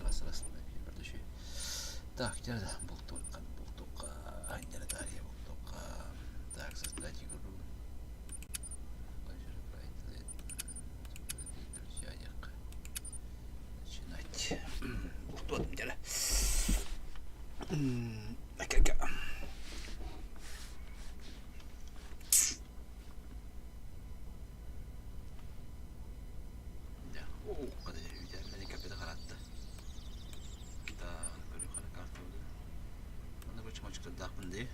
Раз, раз, раз. Так, теперь бултука, бултука, бултука. Так, создать игру. Начинать. Бултуотум дьэ. Мочуктаахпын дии.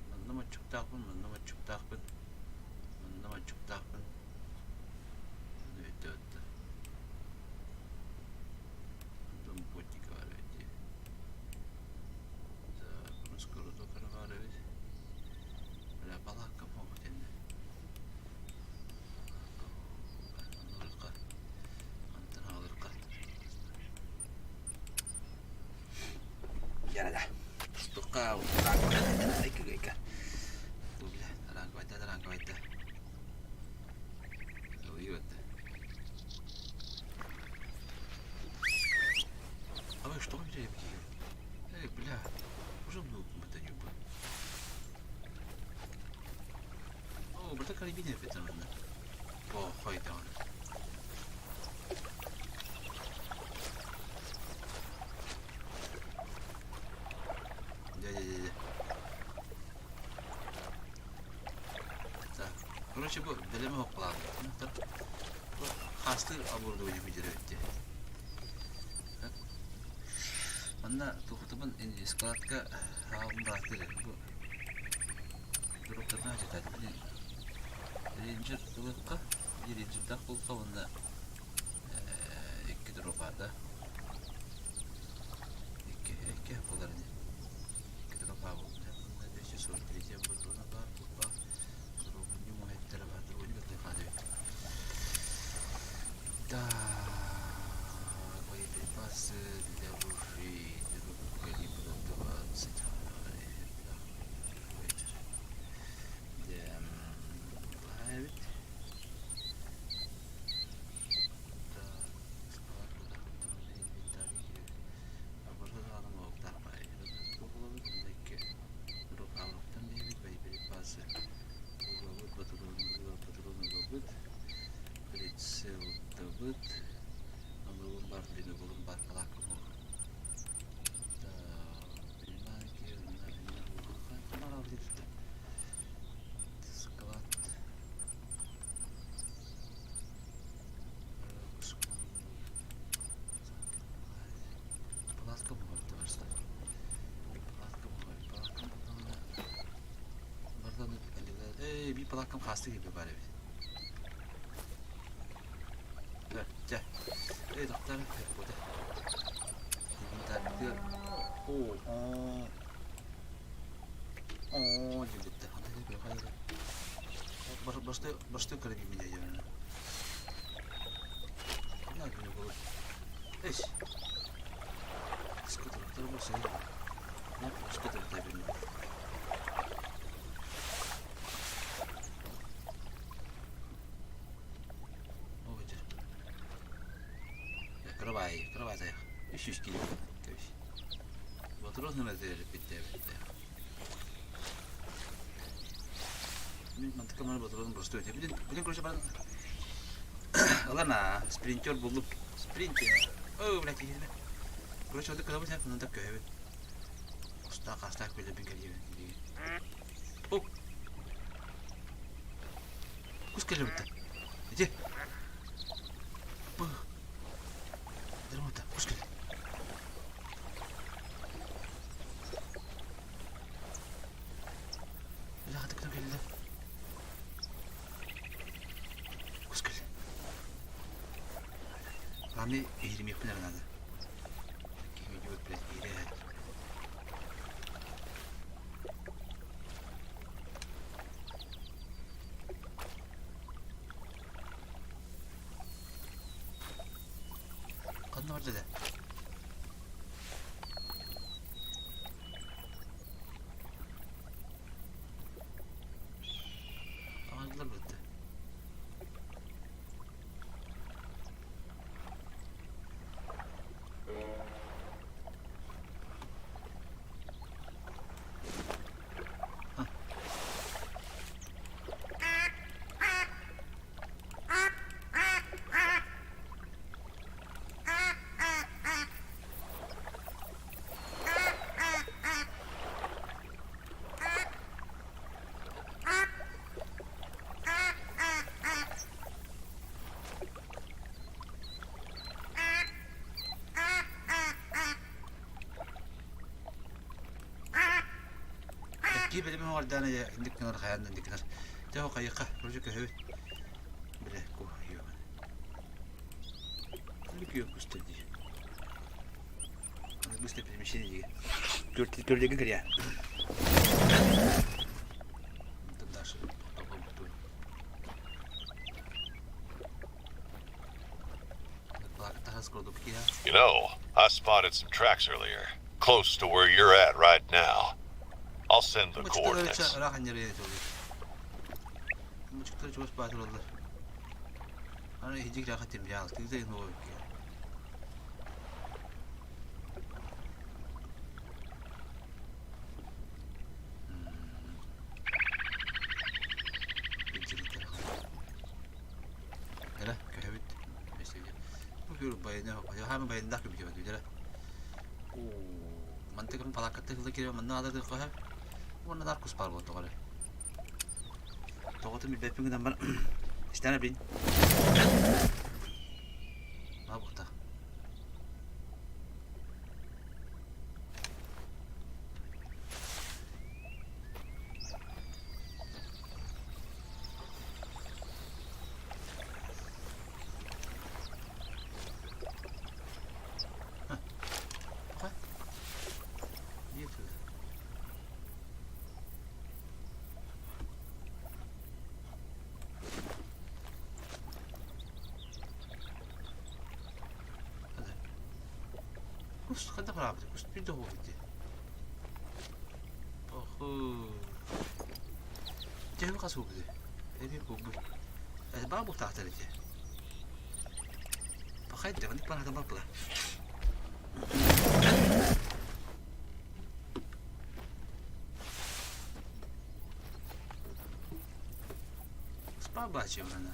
Манна мочуктаахпын, манна мочуктаахпын, манна мочуктаахпын. А вы что взяли? Эй, бля, уже был это не был. О, бата карабина опять Похуй там. Дядя-дядя. Так, короче, бу бэлэми хоппалаабыт. Хаастыыр оборудование бүтэрбитти. Манна тухутубун складка хаалын баатыр бу дроптардан читать. Рейнджер ылыкка, рейнджердаах булка уонна икки дропада. Икки, икки буолар ини. Икки дропа буолла. 243 бутуна баар, баар. Да, боеприпасы для ружей калибра 20. Эбит. Боеприпасы Ылабыт, патрону ылабыт, прицелдабыт, ылыбын бар, биноклум бар, балаакка буолар. Склад. Палатка буолар, Палатка буолар, палатка буолар. Ээ, биир палааккам хаастыы киирбит баар эбит. Чэ, эй, доктор, бута. Оо, оо, оо, диэбиттэ. Башты, башты көрө меня я. Эш. Скутер, больше. Скутер, Кырабай, кырабай тайах. Үс үс кило. Вопрос нөмірдері Мин мантыка маны батырын просто өте. Блин, блин, короче, баран. Ылана, спринтер булдум. Спринтер. О, блядь, киһи. Короче, вот кылабы сәп, мында көһөбүт. Устаах астаах күллэбин кэлиэбин. О! Кус кэллэбитте. Иди. Дермота, кус кэллэ. Бля, кто кэллэ? Кус кэллэ. Главное, иһиримиэхпин эрэ наада. Киһи идиот, блядь, иһирээт. Ханна барда да? Аҕаллар бытта. Киһи бэлэми оҥордаан инник гынар хайаан да инник гынар. Дьэ хайыха, короче көһөбүт. Бile куһайыаҕын. Күөх көстөр дии. Быстро перемещение дии. Көрдүгүн кэрия. Дальше You know, I spotted some tracks earlier, close to where you're at right now. I'll send the coordinates. Эрэ көһөбүт. Хаама байындаах көбүтүбэт билэрэ. Мантыкым палааккаттан ыла киирэн манна аадыр көһө. Уонна дар кус баар буолла тоҕо эрэ. Тоҕотун билбэппин гынан баран истээн эбин. Маа буохта. Кус ханна бараабыт? Кус биир да буолбут дии. Дьэ хас буолбутуй? Эбии буолбут. Баа буолтаахтар ити. Пахай да, маннык бараата барбыла. Спа бачим она.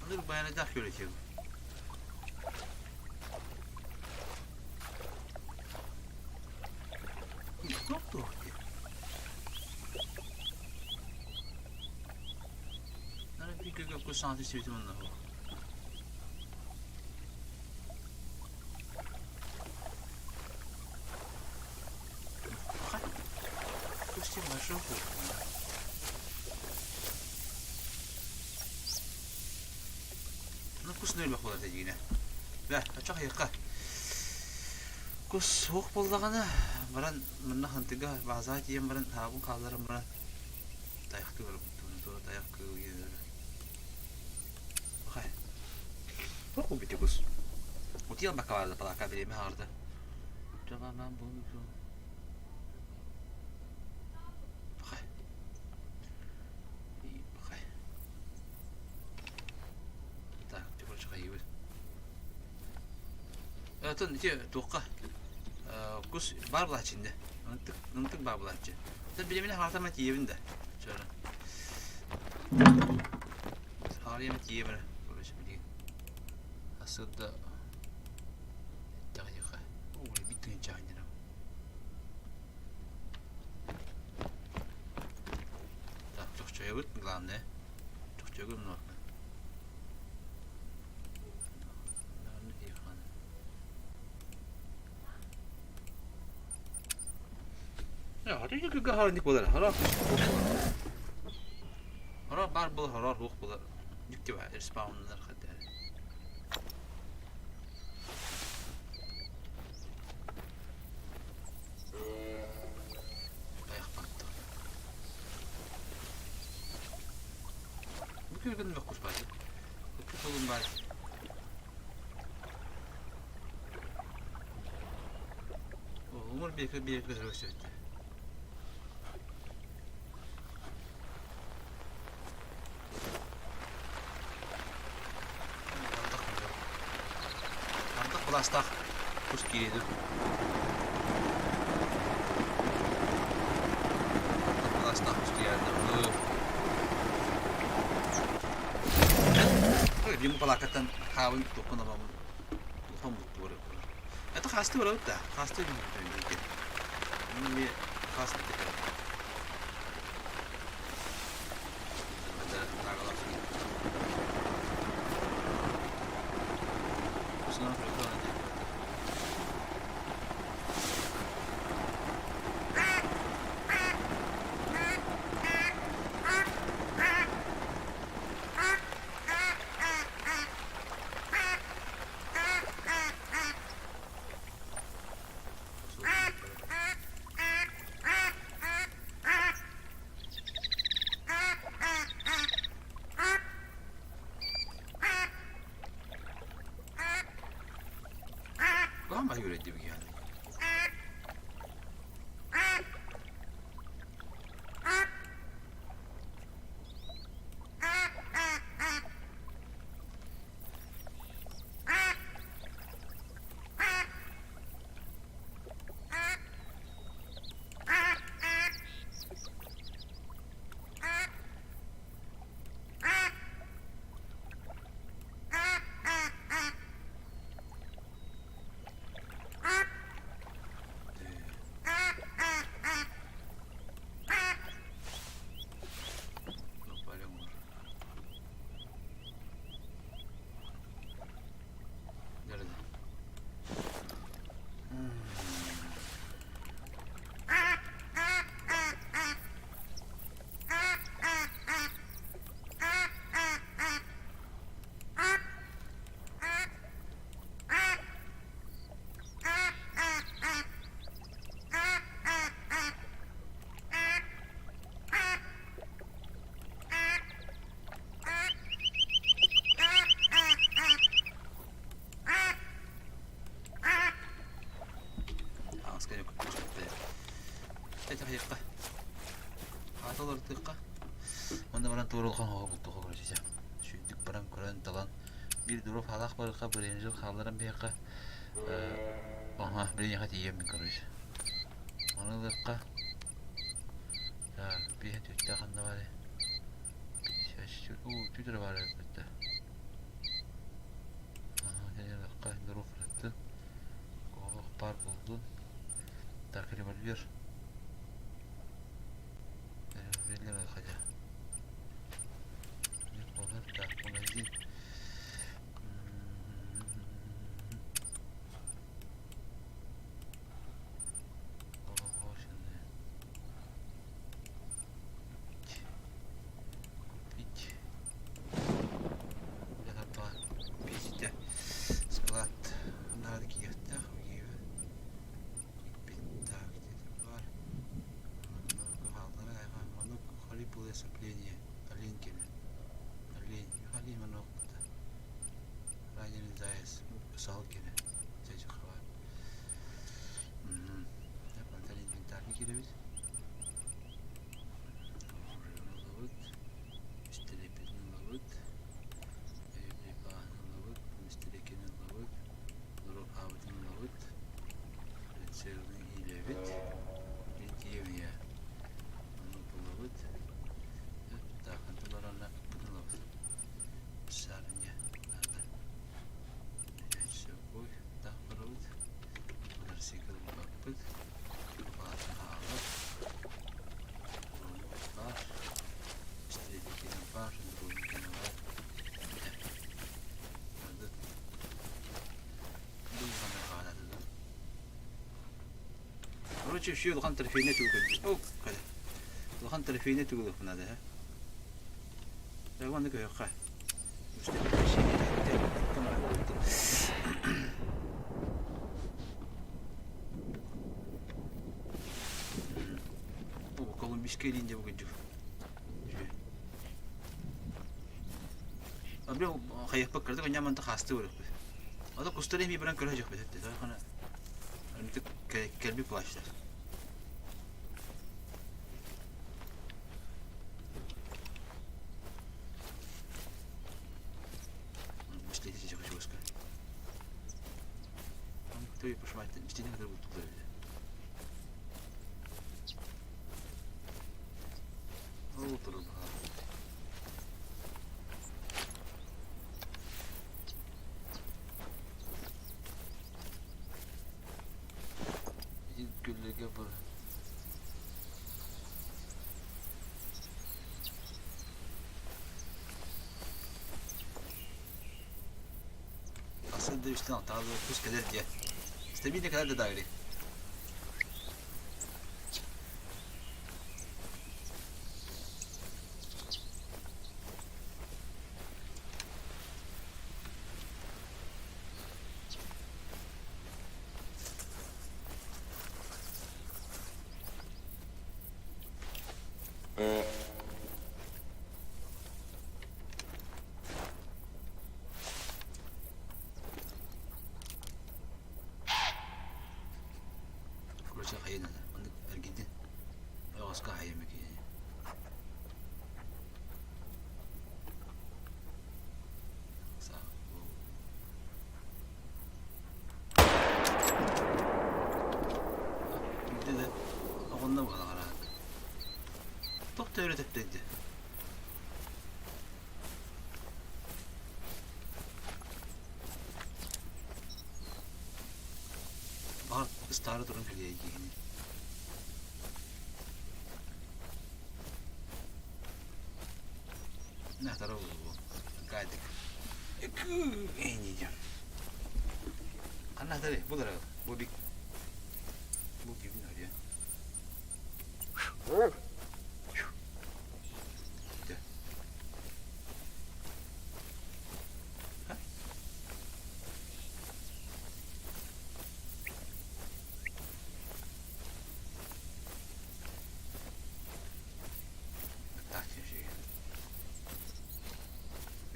Dur bayanacak yönetiyor. Туох дии. Кус нөлбөх буолар дигинэ. Бэ, очох айыкка. Кус суох буоллаҕына, баран манна хантыга баазаҕа тиийэн баран хаабын хаалларан баран тайахтыы барбыт туора тайах кыыл Хай. Туох бу кус? Утуйан бакка баарда палака бириэмэ хаҕарда. Хай. Хай. Так, короче, хайыбыт. Атын ити туохха кус баар булааччы инде. Ынтык ынтык баар булааччы. Билимин хаатама тиийэбин да. Чөрө. Хаарыйама тиийэбин. Короче, билигин. Асырда эттэҕиха. Ой, биттин чаанньара. Так, чохчойобут, главное. Чохчойгун нуорка. Хорор баар буолар, хорор суох буолар. Дьикти баар, респауннар хата. Бу күргэн бөккус баар. Бөккус олун баар. Умur bir bir bir bir Ардах былаастаах кус киириэдү. Ардах былаастаах кус киирээдү. Дим палаакаттан хаабын туппун абамын улахан буттугар. Это хаасты барабыт да, хаасты. Хаас. үчүгэйдик биһиэхэ. Онно баран туорулхан оҕо бултуха короче сүүрдүк баран көрөн талан биир дуров хаалаах барыха бренжил хаалларан биһиэхэ оһа билиэхэ тиийэммин короче ону ылыахха так биэһэ түтте ханна бары уу түтэрэ баар эбит ылыахха дуров ырыттын олох баар булдун так револьвер револьвер хотя так магазин Купить. Купить. Склад. Надо киехтах. Так, где-то бар. Манук сцепление. Олень келе. Олень. Олень манок. Раненый заяц. Сал келе. Дядя хват. Инвентарь кииребит. Ылабыт. Пистолеппитин ылабыт. Боеприпаһын ылабыт. Мистерекини ылабыт. Луруһаабытын ылабыт. Прицелын иилэбит. Литиевия. Ону булабыт. Так, антыларана ыппытын ылабыт. Писарня надо. Взять с собой. Так барабыт. Мотоцикл булаппыт. Хаалар. Баар. Пистолетикина баар, дробикина баар. Короче, все улахан трофейный тугу көрдү. О, кale. Улахан трофейный тугу надо, ha. Давай көрөххө. Колумбийская линия бүгүн Абре хайыппыт кырдык ньаманта хаасты көрөкпүт. Ата кустар эми баран көрө жокпут этте. Тойхана Ынтык кэлби плащтар. Мстите хочу сказать. Кто и пошмать, мстите, который будет туда. Ол турар Ити күллэргэ бу Асы да үстэн алтаҕа кус кэлэр диэ. Стабильно кэлэр да дагри. Өссө хайа наада. Маннык эргийдин. Ойоҕоско хайыам киһини. Биирдэ да оҕонно буолаҕараат. Туох төөрө тэптэрдэ? Баҕар ыстаары туран кэлиэй киһини. Нахтара буолуо. Гадик. Эйнидем. Ханна бу дара бу бик бу ким нөрүө.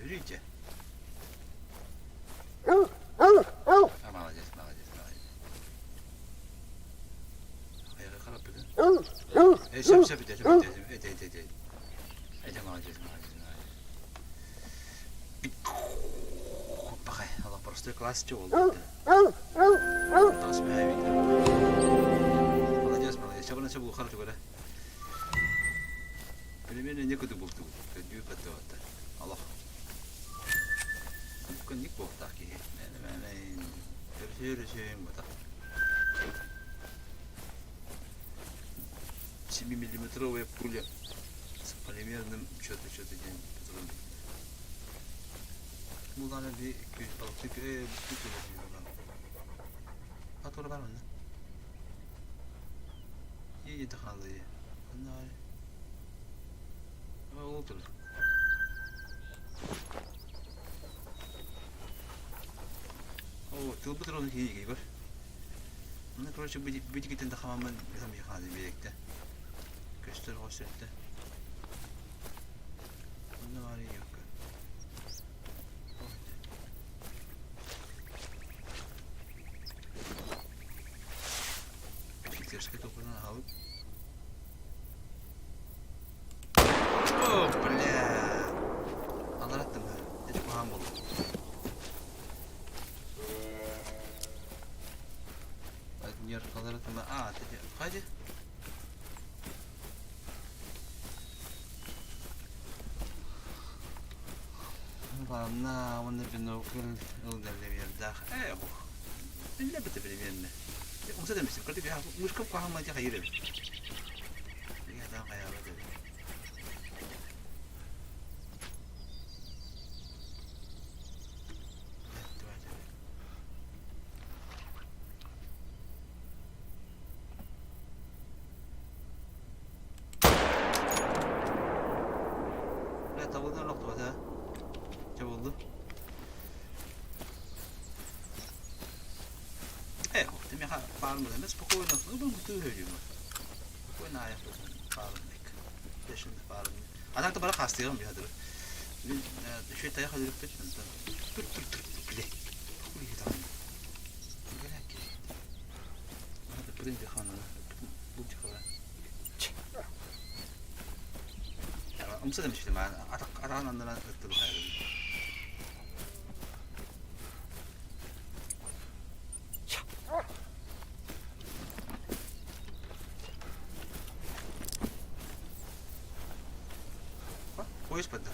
Өрүйтэ. А, молодец, молодец, молодец. Айга карап бүгүн. Э, сөп, сөп, сөп, сөп, эт, эт, эт, эт. Эт, молодец, молодец, молодец. Пахай, Allah простой класс чего болды. Молодец, молодец. Чабына чабы ухар түгәрә. Примерно не көтү булды. Көдүү бәттә. Аллах. Күнник буолтах киһи. Өрүсү-өрүсүн бутах. 7-миллиметровая пуля с полимерным что-то что-то диэн патрон. Буланы би 206 Патрон бар онно. Иди хаалыы. Ол тур. О, тыл патрон киһи бар. Ну, короче, битигитен да хамамын там хаады биэкте. Көстөр хосетте. Онно бар yok. Офицерская топына алып. О, бля. Алараттым. Эч куһаҕан буолла. Нервалары А, хайди. Ладно, уонна бинокль ылдаллебиэрдээх. Ээ, биллэ бите примерно. Умса демесин, кырдык мышка куһаҕан дьэ хайыр эбит. Ятан хайаабат эбит. Бля, табылдан охтубата. Чэ буолду. Э, ты меха паармы да спокойно. Ну, бу тыы Спокойно аяк паармык. Бешин паармы. А так-то бара хастыгым бихадыр. Мин еще таяк өлүрүп Тур тур тур бле. Хуй там. Умса демешtim ben. Atak atağın andan ıttı Поезд подда.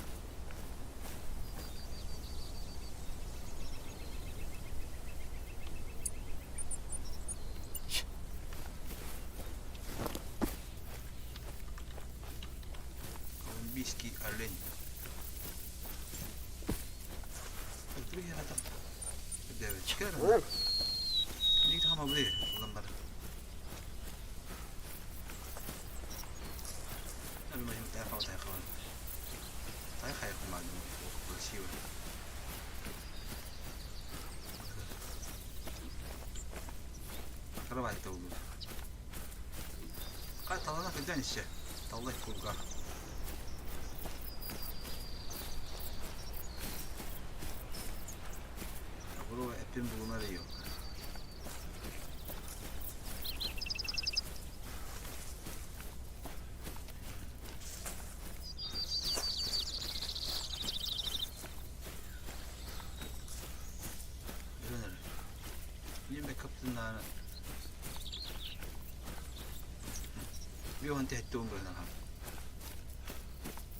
Колумбийский олень. Таллай кулга. Бу эппин булунар yok. Бион тэттуун быһынан.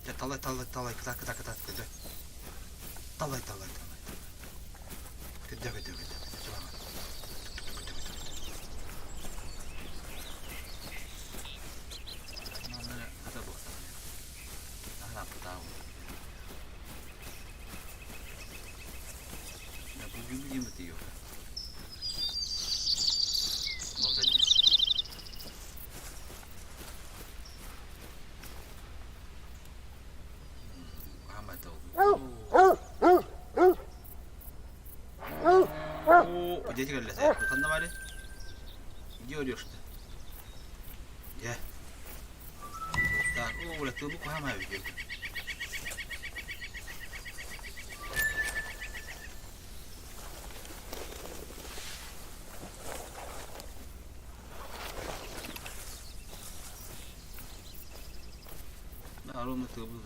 Дьэ талай талай талай кытаат кытаат кытаат көтө. Талай талай талай. Көтө көтө көтө. Чулаҕа. Көтө көтө көтө. Манна ата буохтаҕа. Аһааппытаа. Где орешь-то? Где? Так, о, бля, ты Ровно тылбы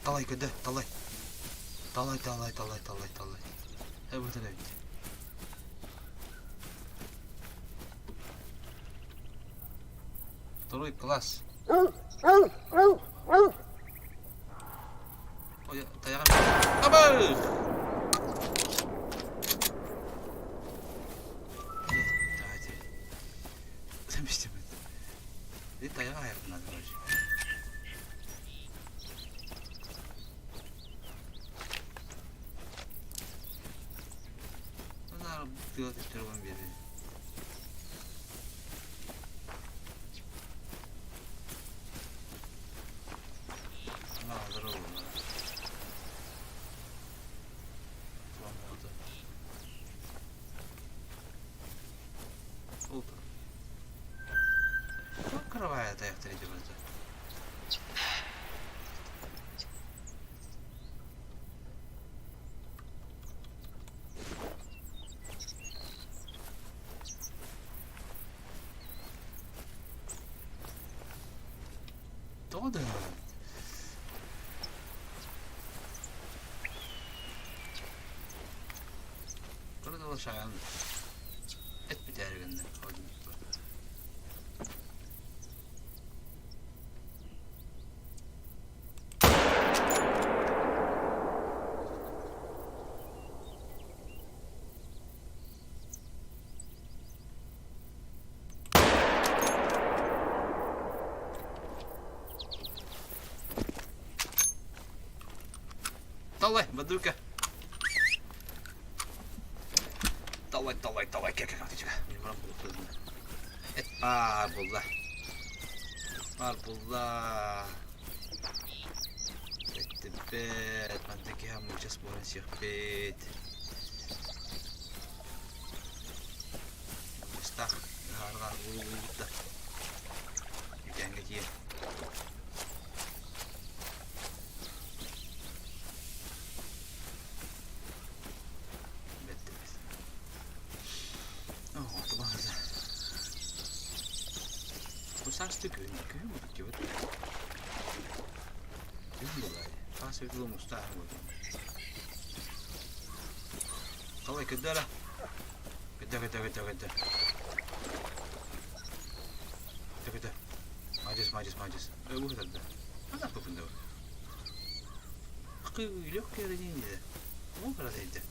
Талай көдө, талай. Талай, талай, талай, талай, талай. Evet, evet. Второй класс. Ой, таяҕа. Давайте. Таяҕа айыртынан, короче. Тоҕо да Кыра эт бүтээри гынна. Талай, бадука. Талай, талай, талай, кэ, кэ, кэ, Эт баар булла. Баар булла. Эттибэт, манна киһи мучас буолан сиэхпит. Мустаах, ыһаарҕа ууллубут да. Үтээҥҥэ тиийэн. Саасты күһүн, күһүн буттубут. Күһүн буолаайы. Саас өтүлү мустааһын буолуо. Қалай көддөрө? Көддө, көддө, көддө, көддө. Көддө, көддө. Молодец, молодец, молодец. Өлгү көтөрдө. Ана көпүндө. Легкий ранение. Ну, разойди.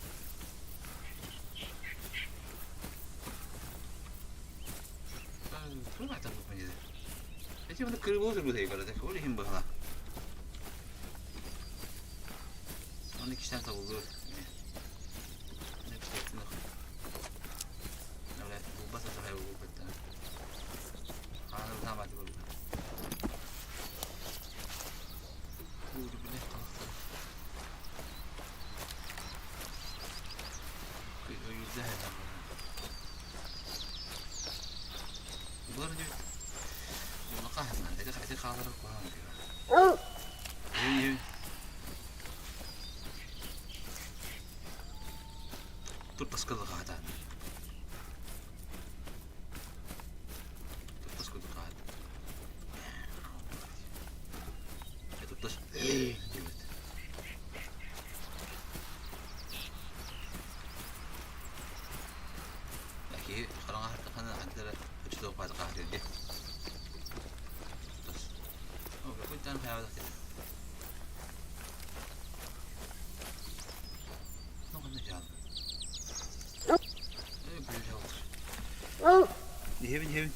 Иһэбин, иһэбин.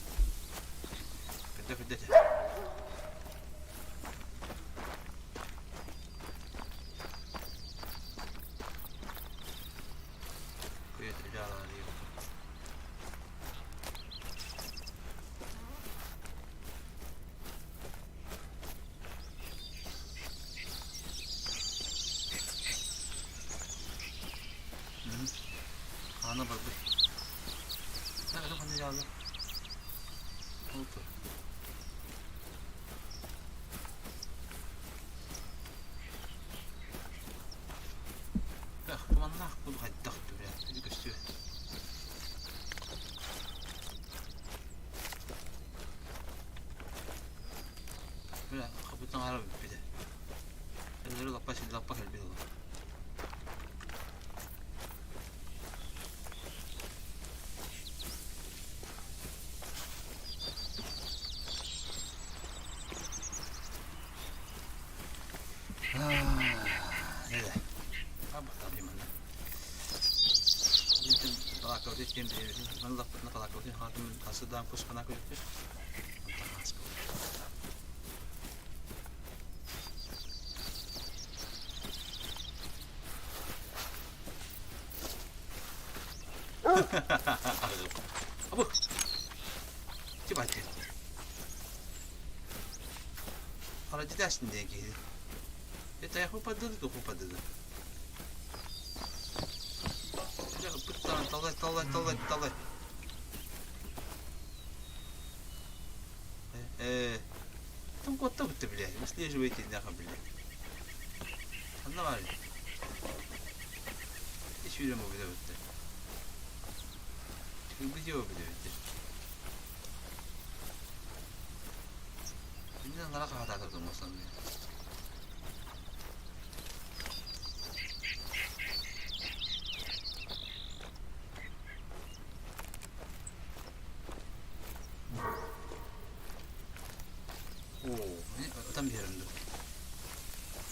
Көрдө, көрдө. Хаана барбыт. Туманнаах буду хайдах түбэ көстүө. Бля, хапытан хара бүппүтэ. Эллери лаппа лаппа кэлбит олор. Абы! Харадьытасын диэн киһи. Тайахпы падыды. Талай, талай, талай, талай. Там куда-то блядь, выслеживаете нахуй, блядь. Анна бар. Hiç yürüme bu bitti. Gidiyor bu bitti. Şimdiden kara kafa takıldım olsam ya. Oo, tam bir yerimde.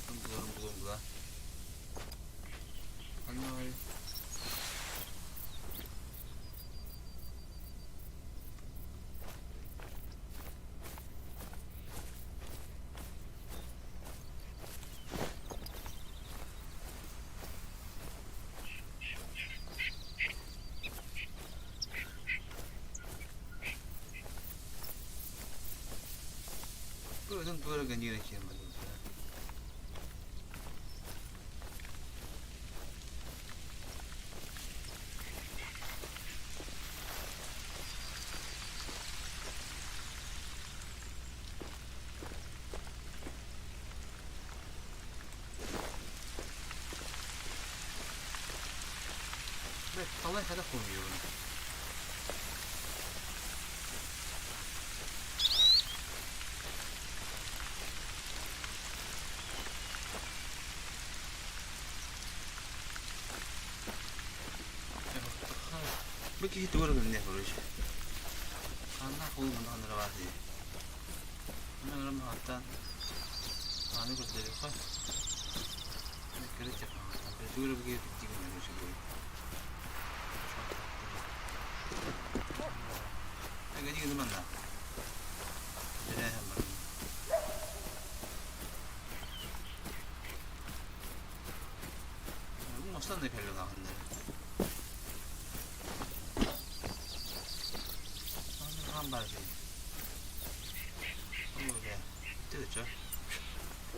Bulalım bulalım bulalım. Anne. Ытын туора гынньыгын киэн Талай хайдах хомуйабын? Бу киһи тугу эрэ гынныах короче. Ханна холумун анара баар дии. Аны маһаттан ааны көрдөрүөххэ. Короче, тугу эрэ бу киһи кырдьыгын короче буолуо. Эгэ манна. Тэрээһин баран. Бу мостан да кэллэ даҕаны. Хаан баар дии.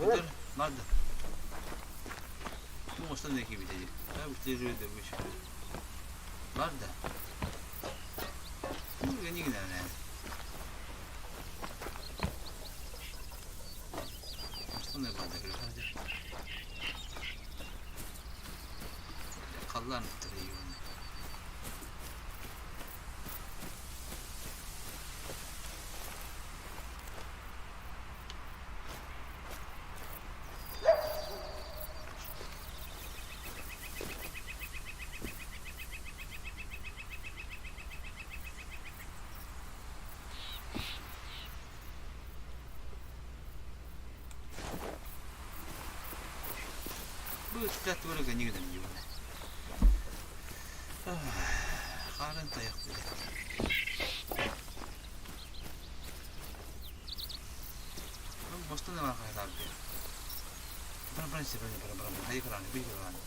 Өтөр барды. Бу мостан да киирбитэ дии. Барда. Халлаан Бу ыттар гынньыгынан Хаарын тайах билэ. Бостон ылан хаһытаабыт. Бара бара бара бара хайы кырааны бий кырааны.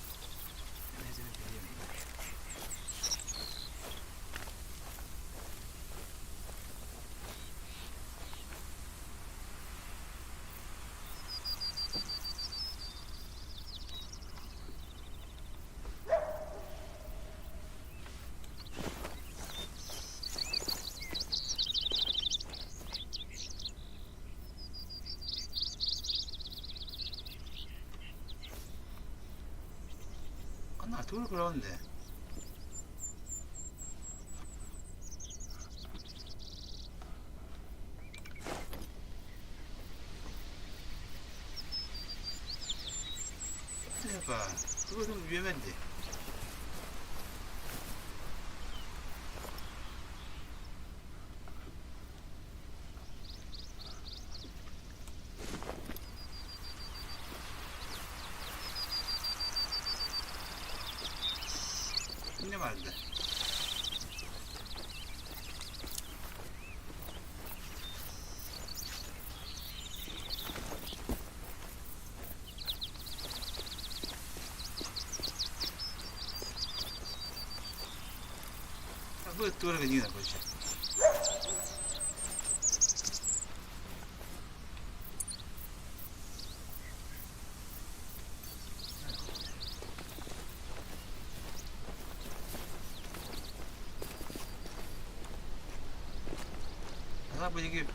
Ханна тугу көрөҕүн дээ? Тугу үөмэн дии. Ne vardı? Бу туора гынньыгына короче. Ана бу диги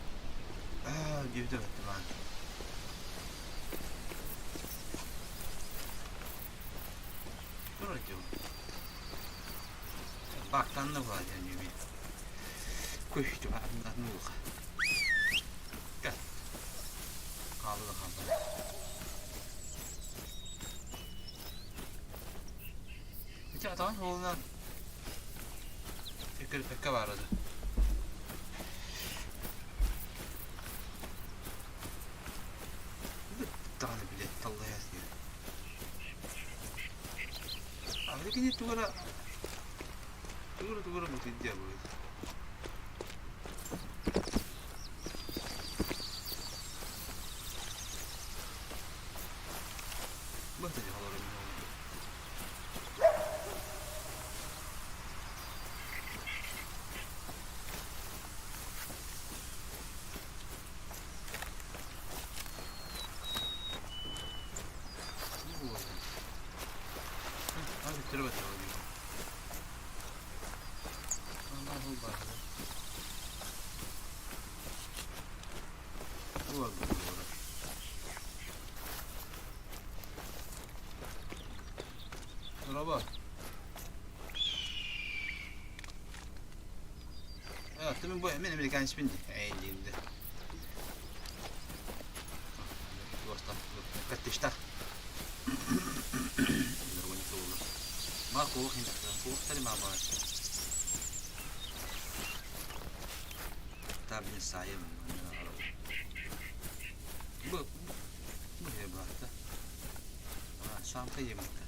диэбитэ баттымаан. Бактанна була диэн үбү. Көстү атын улха. Кэл. Хаалла хаалла. Ити атаҕын суолунан эккириппэккэ баара да. Даҕаны билэ таллайа сиэр. Аны кини тугу эрэ тугу эрэ бутуйдуо быһыыта. Быһыта олорон Бу барбыт буолара. Дорообо. Мин бу мин американецпин дии. Эй диирдэ. Каттыштар. Ма куох куохтары ма баар. Табын сайым. Бу бу he баата. Самка емекте.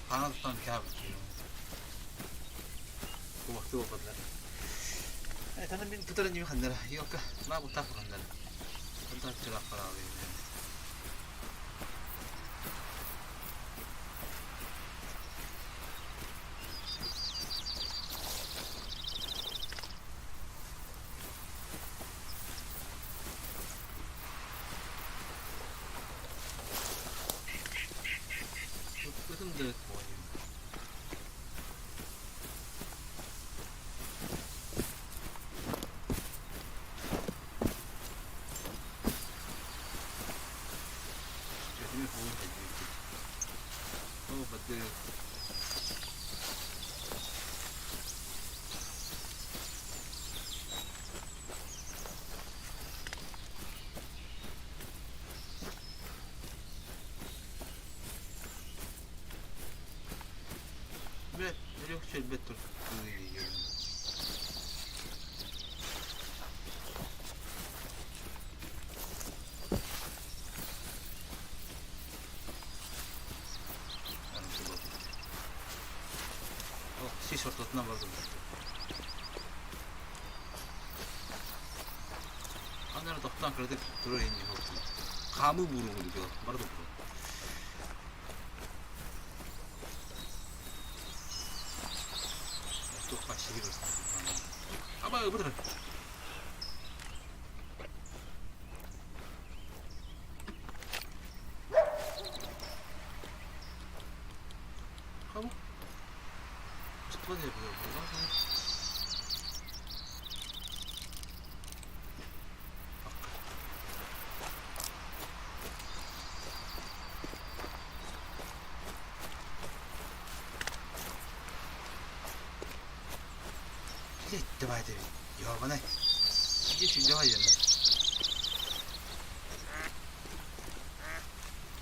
Хаана тутан кээбит. Кубахты буолбатылар. Этаны мин тутар ньүү ханнара. Йокка, маа бутаах ханнара. Онтон чылах параалы. Ытым да Бэт, сөлбөт тур. Сис ортотунан бардым. Аннары тохтоон кыратык турар инни Хаамыы бууру курдук бары тохтоо. Туох сиһи Аба ыбыр. Хаба. Давай, ёбаный. Иди сюда, ена.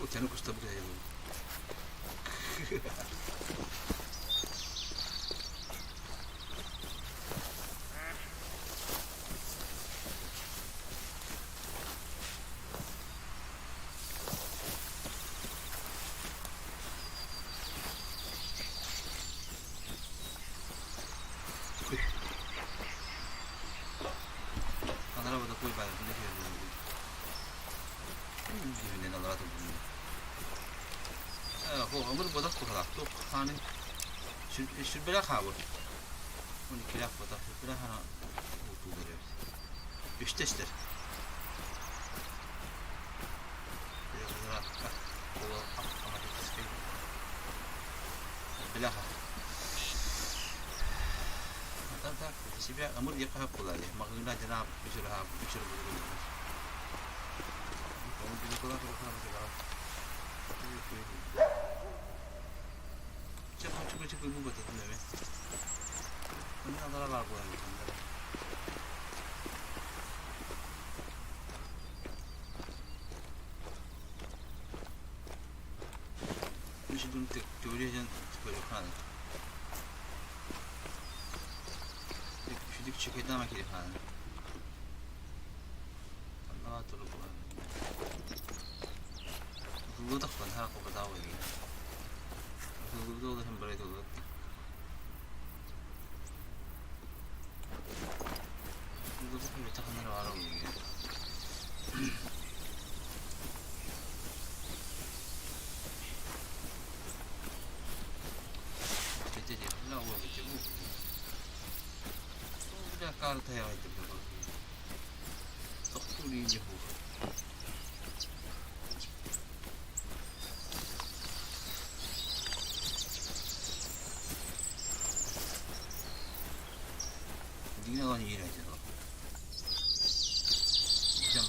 Утяну куста бля его. Сүрбэлэх хаабыр. Он иккилээх буолбатах, сүрбэлэх хана уутуулар эбит. Үстэ истэр. Бляха. Себя амыр диэххэ сөп буолаа дии. Маҕаһыына дьанаап үчүрүһаап үчүрү Акаары тайаҕайдым да Тохтуур иинньэ буолуо. Дьиҥэ ылан иирээти дуо? Дьон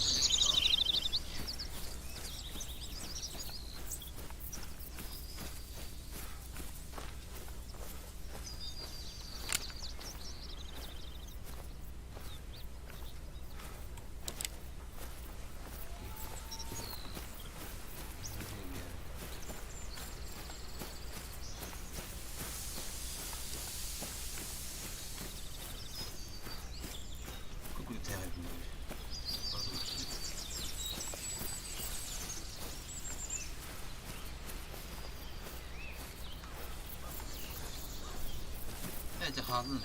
Ээ, хааллын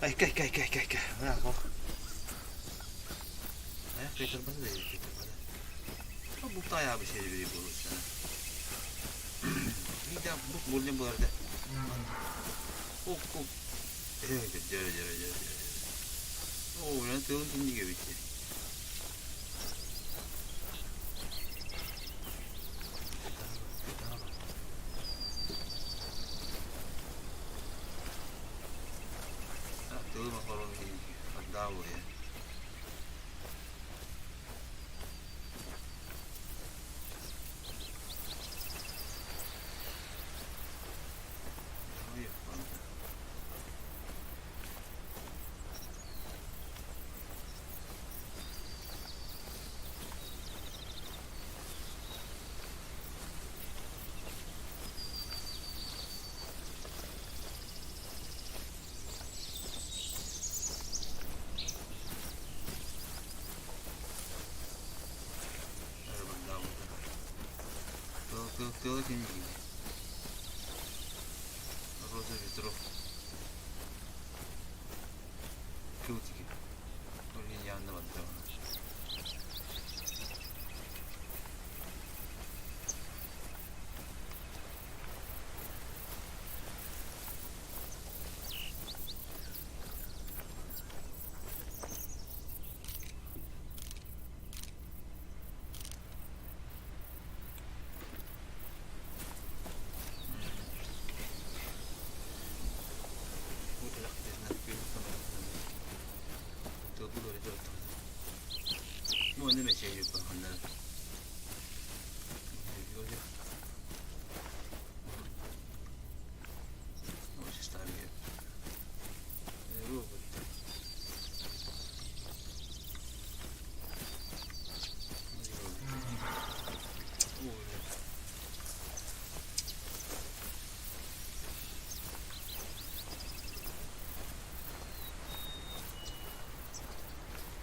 Айка, айка, айка, айка, айка. Мына бок. Аяк кайтарбата да кайтарбата. Бу таяğı bir şey bir bulur sana. Bir de bu buldum bu arada. Ok ok. Evet, evet, evet, evet, evet. Оо, yani тылын тиннигэ битти. Тылым ахорон отдал я. Тылы кэнники. Роза ветров. Кылтики. Янда бар.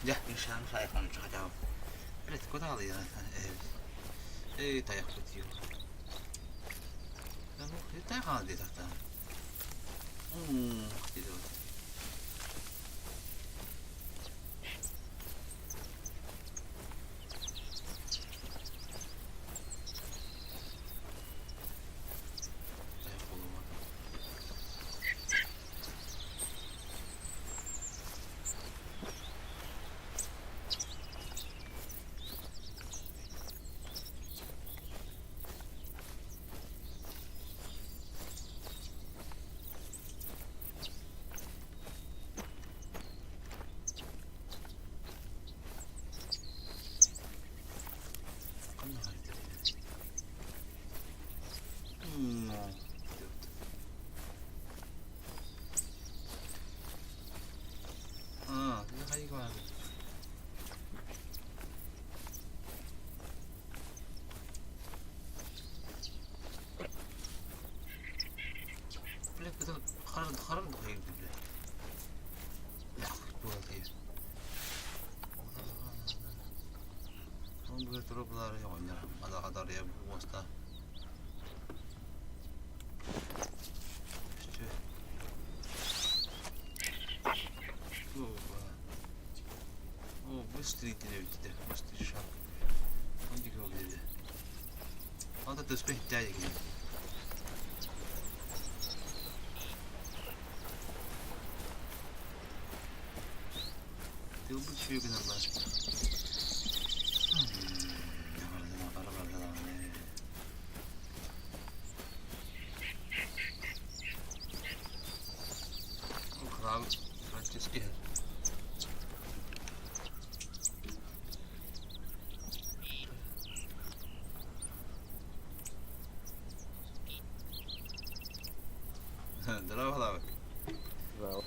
Дьэ, Мишаан хайхан хотя Блядь, куда я? Эй, тайах путью. Тайхан дии тахта. Дии Быстрый шаг. Он это успех дядя. Тыылбыт үчүгэй гынан баран. Бара барда даҕаны. Кыраабыт Франческо иһэр. Здорово, Здорово.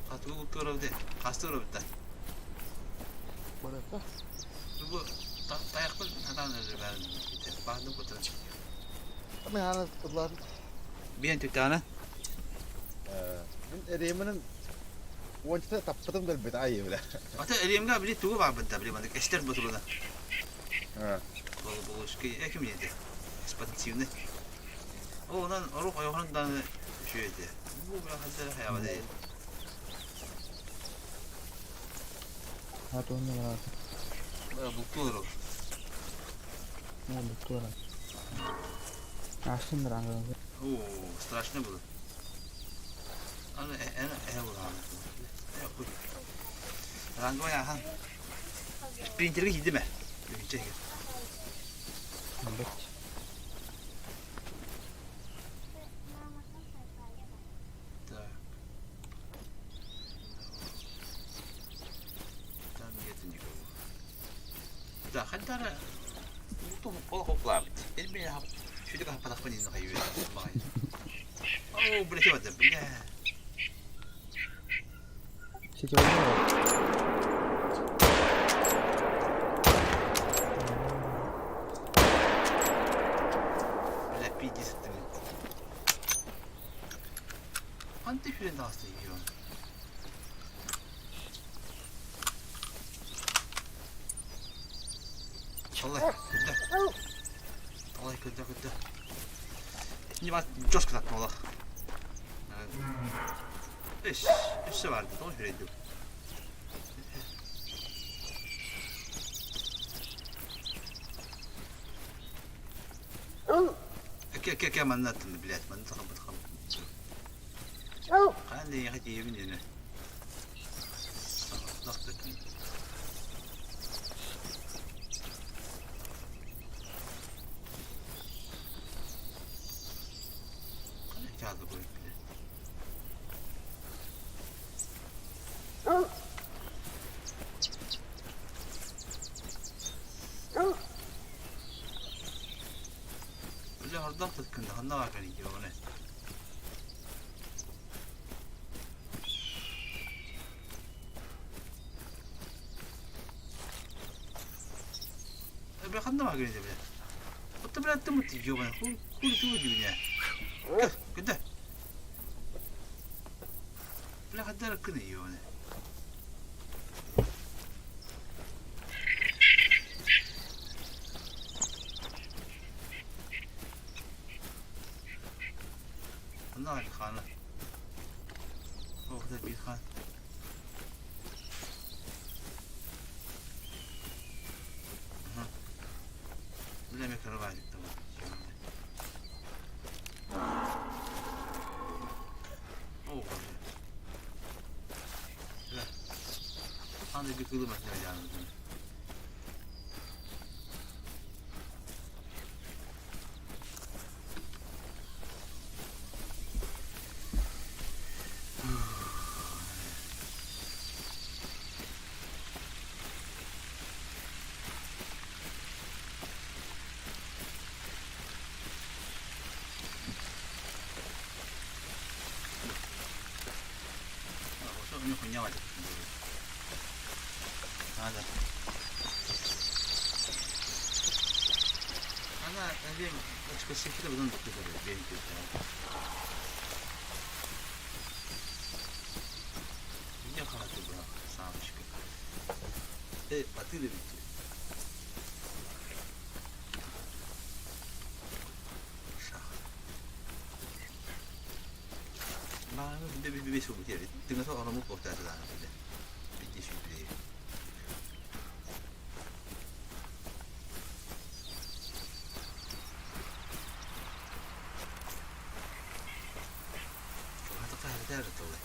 Хатыы туорабыт хас туорабыт Барыта. Бу тайахпын сатаан өлөрбөөн баһдым кутуран. Мен аны ылар. Биэн түтаана. Мин эриэминин уончата таппытым дэлбит айы биле. Ата эриэмгэ били тугу баарбыт да били маннык эстер ботуруна. Болушки эким еді. Спортивный. Ол онон орук ойоҕунан даҕаны үчүгэй этэ. Бу ханна хайаба да Аат уонна бараата. Бултуу олорор. Оо, бултуу баран. Аастын баран Оо, страшно было. Аны эн эһэ булаҕын. Ранговай ахан. Принтерге киирдим ээ. Үһүнчэ Бэт. Так. Там нету никого. Да, хантара олох уплаабыт. Элбээ сүдүк хаппатахпын инна хайыы баҕай. Оо, блядь, вот, бля. Сетевой Бля, пиздец ты. Ханты хүрэн таҕыста иһион. Алай, күндэ. Алай, күндэ, күндэ. Не бас жестко таттым олох. Үс, өссө баар тоҕо үрэйдим. Кэ кэ кэ манна аттын, блядь, манна тахабыт хам. Хаан диэхэ тиийэбин диэнэ. Саҕардах Kağıdı koyup bile. Бile хордох тыккында ханна баар кэлин Бile ханна баар кэлин бile. Отто бile тымыт ёбана. Хули тугу дүүнэ. Күндэ. Бile хаддар кыны ёбана. Ханна баар хана. Оҕда биир хан. Бile микробай Оо, бile. Аны bir кылы мәсьәлә هذا أنا اليوم كده بدون دكتور بين كده Я хаты была самочка. Эй, потыли ведь. Шах. Маа би би би суу бит. Тыңа оромук бохтаатылаан биле. Бити сүүбээ. Хата каһар толы.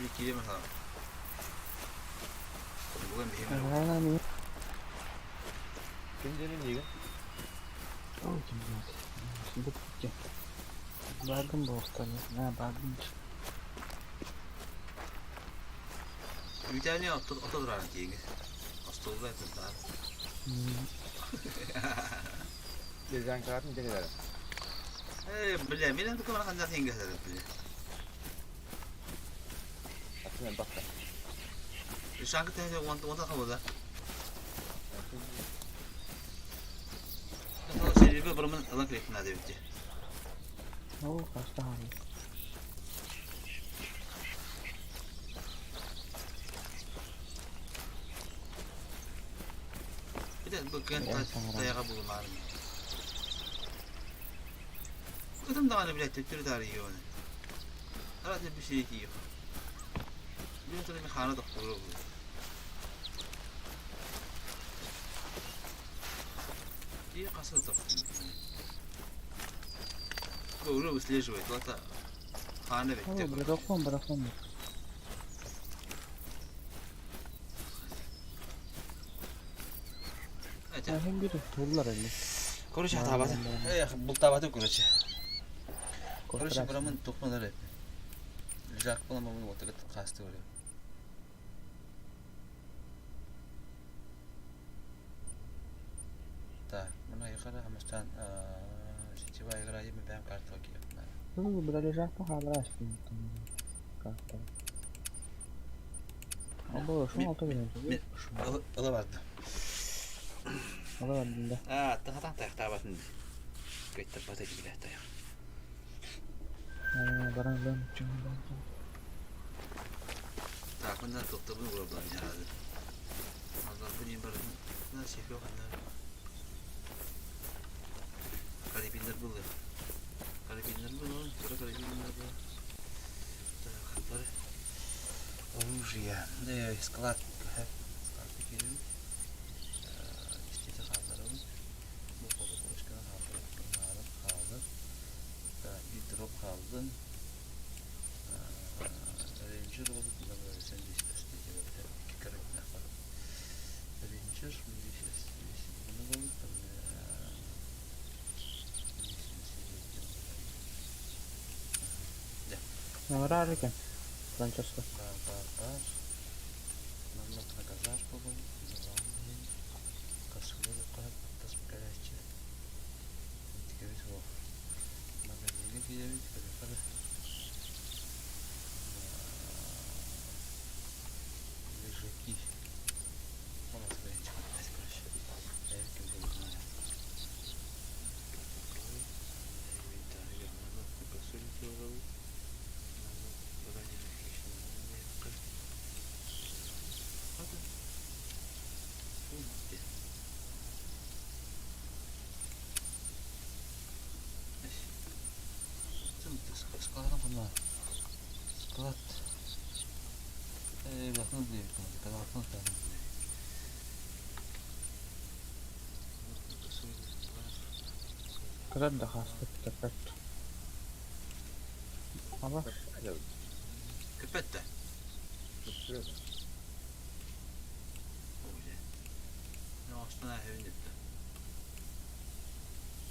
Били киирэ масала. Бугун биһиги Ким диэн миигин? Ой, блядь. Буквки. Багом был остальной. А, багом. Үүтээни ото турарын тииҥи. Остуолга этин Лежанкаларын дьэ Э, бля, мин антыкы мана ханна тииҥгэ сатат бля. Атын элбэх Шанкы тэһэ уонта хабыда. Серега бұрымын ылан килиэхпин наада эбит дии. Оо, хаста хаалла. Бите бу кыан тайаҕа булумаарын. Ытым даҕаны блядь төттөрү таарыйыа оны. Арат bir şey тиийиэх. Били туран хаана тохтуура буолуо. И хаса тохтуур. Уже выслеживает. Вот хаана Оо, бэтте. братан, братан. Это. Һин бир турлар эле. Короче, атаабаты. Эх, бултаабаты, короче. Короче, бурамын тухмалар Лежак буолан бабын уотугат хаасты көрү. Так, мына яқара хамастан сетевая игра еме бәм карта киеп. Ну, бля, лежак пахалар Карта. Або, шо алты билен. Ыла барды. Ала бардым да. А, тахатан таяқтабатын. Көйттер бата биле таяқ. Баран бен чың. Так, мына тоқтабын урабдан жарады. Алар бу не бар. На шефе ханна. Карабинлер булды. Карабинлер булды. Тура карабинлер булды. Так, бар. Оружие. Да, склад. Склад кирем. Истете хаалларым. Бу полукошканы хаалларым. Хааллар. Так, bir drop хаалдын. Рейнджер болуп, сен икки карабин бар. Рейнджер, буну болуп, Наврар экен. Франческо. Бар, бар, бар. Манна наказаш болун, залан касулы кап, тас калачы. Тикебит бу. Магазинге киебит, кале. Лежаки. Мына чыгып, короче. Эркин булган. Склад. Блокнот блокнот Кырар да хаста кырар. Аба, Köpette.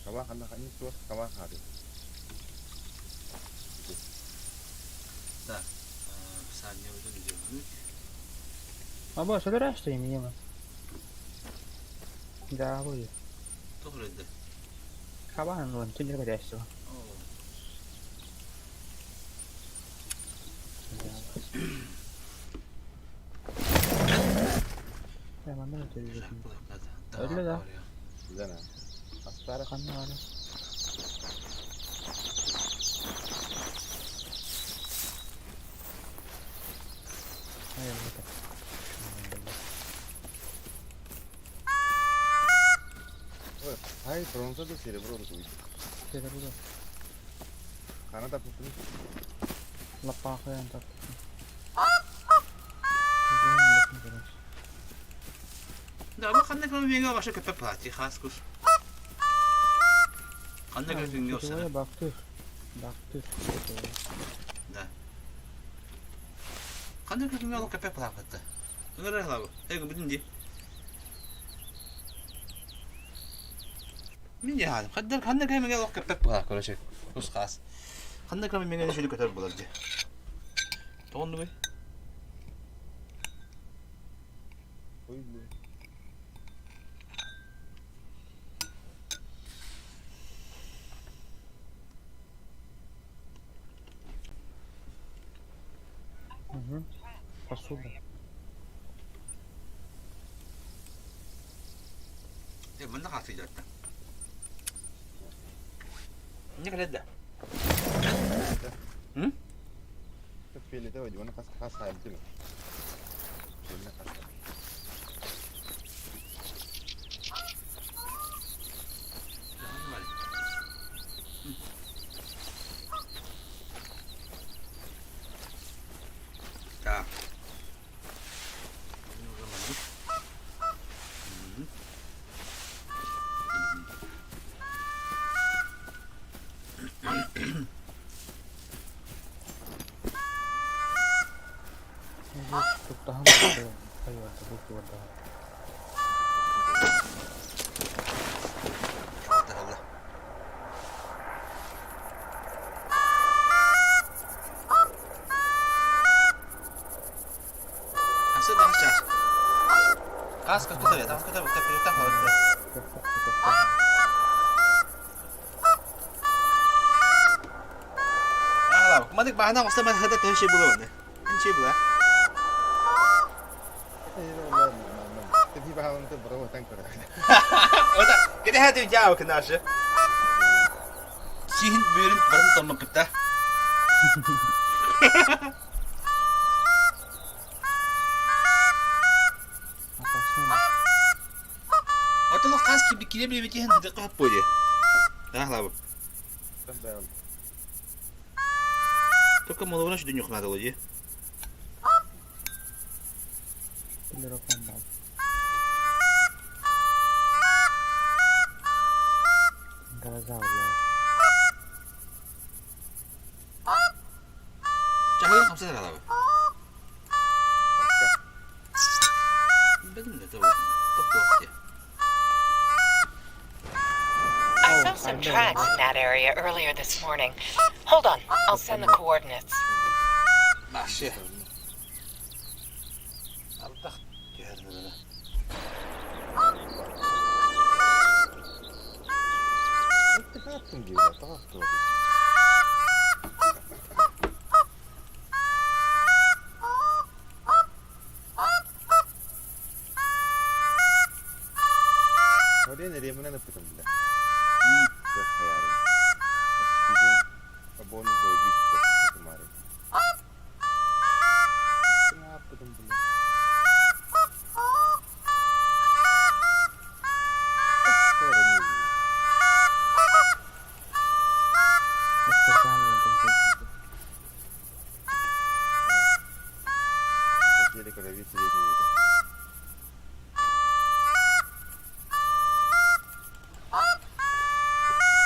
Каба ханна ханни суох каба хаады. Так, писание уже не аба, şöyle açtayım yeme. Да, бу. Тоҕо эрдэ. Кабан лон тилер бәдәсте. Tamam ben ötürüyorum. Öyle de. Билэн Астара Kanlı var. Hayır, bakın. Хай бронза да серебро да туй. Şöyle burada. Хана да путун. Лапа қоян тап. Да, бу ханна кылы меңе баша көпө плати хас кус. Ханна кылы меңе осана. Бактыр. Бактыр. Да. Ханна күтүҥҥэ олох кэппэт балааппатта. Ыҥырар халабы. Эй, гыбытын дии. Мин дьаһаадым. Ханна ханна кэмҥэ олох кэппэт буолар, короче. Кус хаас. Ханна кэмҥэ сүлү көтөр буолар дии. Тоҕоннугуй? Угу. Посуда. Э, манна хаасыйдартан. Не кэлэдэ? М? Фиолетовый, оны хас хас хайдым. Так. Туттаһан хайванта бултугардаҕа. Маннык баһынан оста мас хата төһө şey булабын. Şey була. Кede hadi жаа кынашы. Сиһин бүүрүн барын томмуккутта. Отолох хас кире билбитиһин дыкка хаппуди. Ахлабы. Только маловына şu дүньюх надо лоди. Чахылын хамсатар алабы. I saw some tracks in that area earlier this morning. Hold on, I'll send the coordinates. Вообще. Ардах түһэр.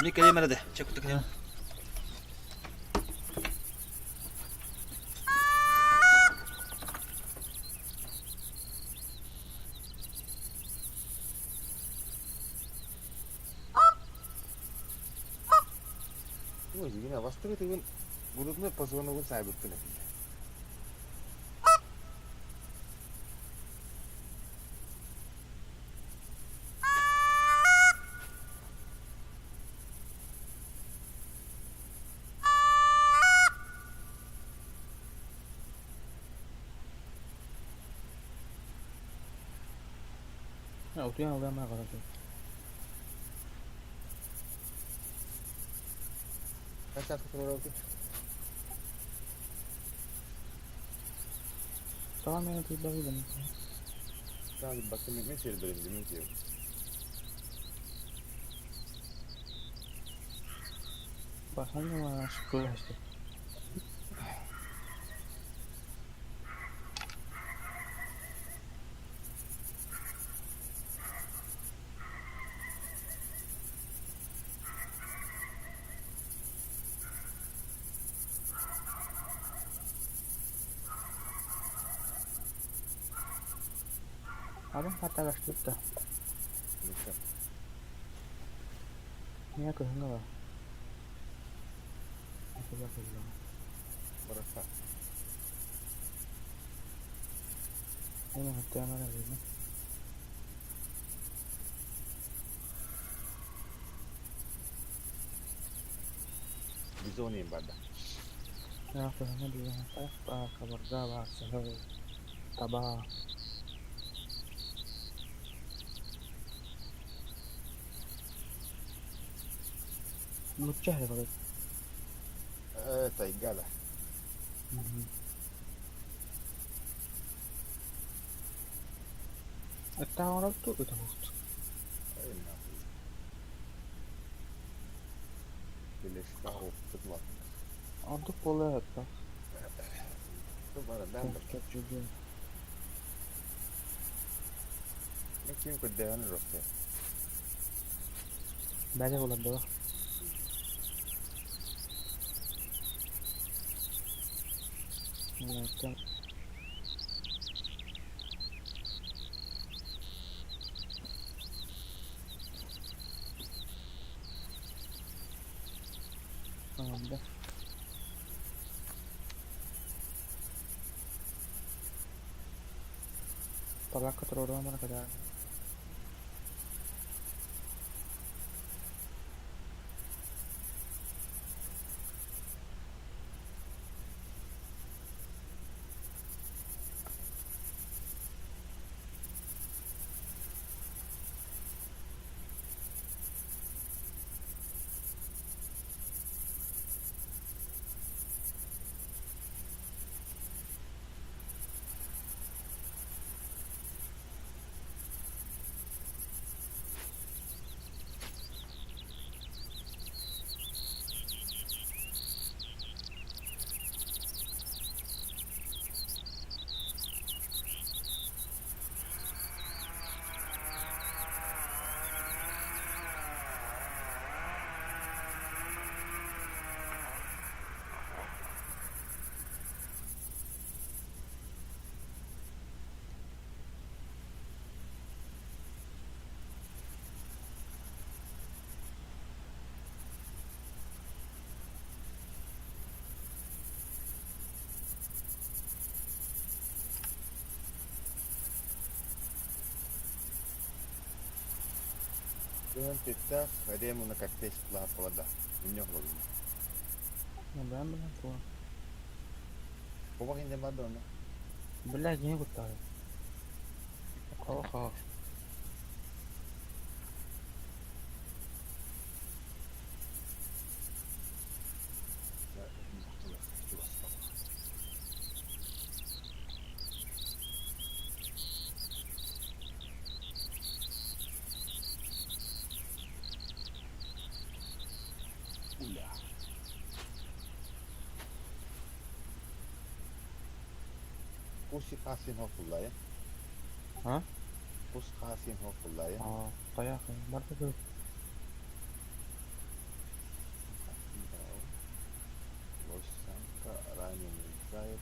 Мне калема надо. Чек ты калема. Ой, Евгения, вас ты грудной позвонок сайбыттын. Утуйан алыам аҕалады. Тоҕо мээнэ утуйбаппын. Pasando más cosas. Атын хаттагаштыт да. Миэ кыһыҥҥы ба. Бырахха. Оны хаттаамара бина. Бизон иин барда. Кыһыҥҥы бина. Кабарда бар, саһыл, таба. Нучча бар. Тайга да. Аттааҕар ту ытабыт. Ордук буолуо этэ. Ким көрдөһөн росте. Бәле булар да. Tamamdır. Tabakka turorama kadar. Кыһын түттэх, өрем уна картеч лааппалада. Үннөх болуна. Ben bilen bu. Кубак инде барды оны. Бля, не куттары. Оха. Куси хасин хокуллая. Ha? Кус хасин хокуллая. Aa, bayağı Vardı da. Лосанка раненый заяц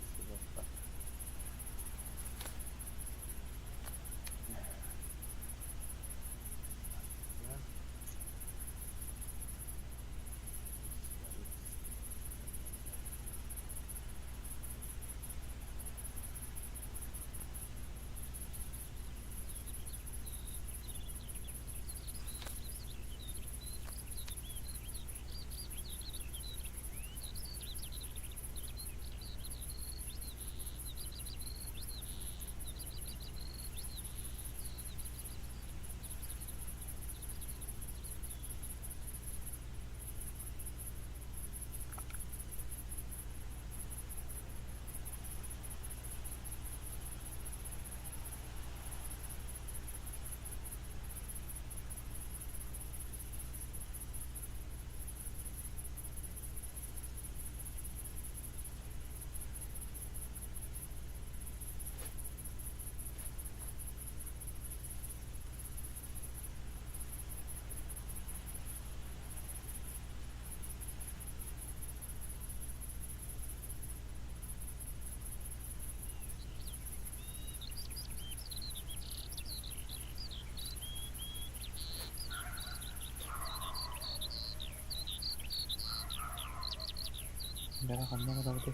Бэҕэ ханна барабытый?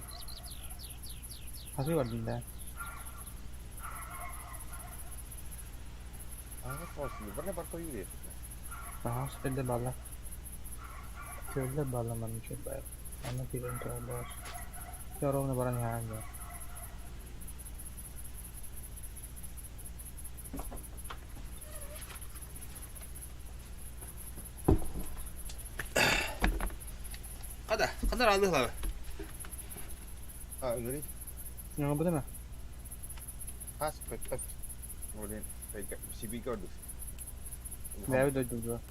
Хасыы бардын да? Аҕыс барна бар тойуу Аһаҕас сирдэ бааллар. Күөллэр бааллар манна үчүгэй баҕайы. Онно киирэн турар баар. Дьэ ровно баран иһэҕин дуо? Хада, ханна аалыһлаба? А, ыҥырый. Ыҥырбытым ээ. Хас көттөт. Блин, сибиигэ ордук. Бэйэбит дойдубутугар.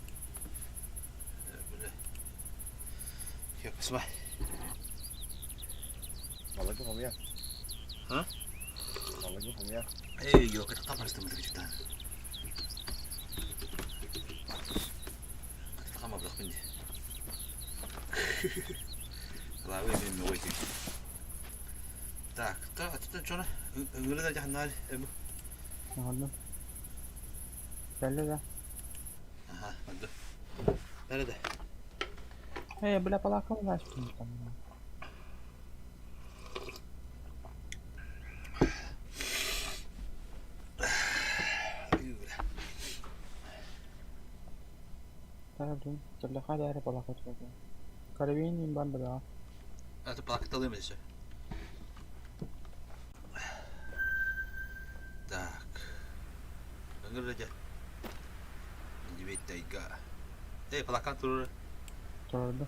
Ёпсма. Балыгы хомуйа. А? Балыгы хомуйа. Эй, ёка, тапарыстым бытыгы Хамабылахпын дии. Лавы мен ойдым. Так, та аттан чона ыҥыры да дьаһаннаары эбу. Оҥордум. Кэллэ да? Аха, онду. Бары да. Э, бля, палака улаачпын там. Карабин баар быдаҕа. Это палакаталыым өссө. Так. Ыҥыр дьэ. Дибит тайга. Эй, палакан турура. Турарда.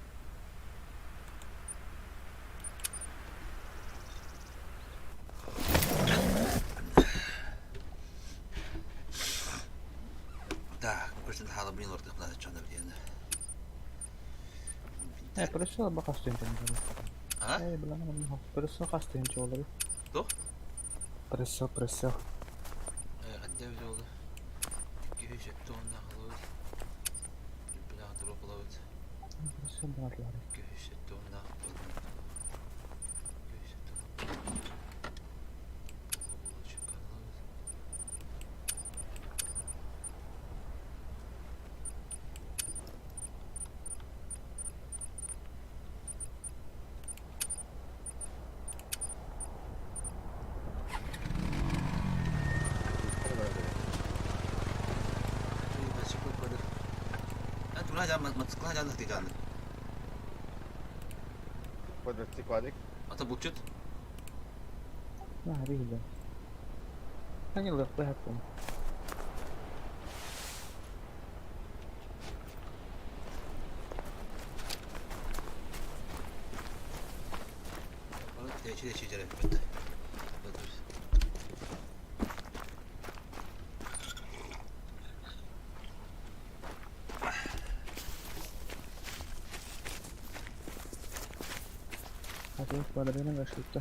Так, көрсін халабын ортақ чонда диэн. Э, присыл ба хас тыһыынча А? Э, бля, присыл хас тыһыынча буолар. Туох? Присыл, присыл. Э, хадда бит ол. 270 уоннаах ылабыт. Бляха турук ылабыт. Присыл баарлар. 270 уоннаах 270 Квадратик квадрик. Ата булчут. Ma биһиги. Таҥылыахпыт. Квадрина ошибка. Да?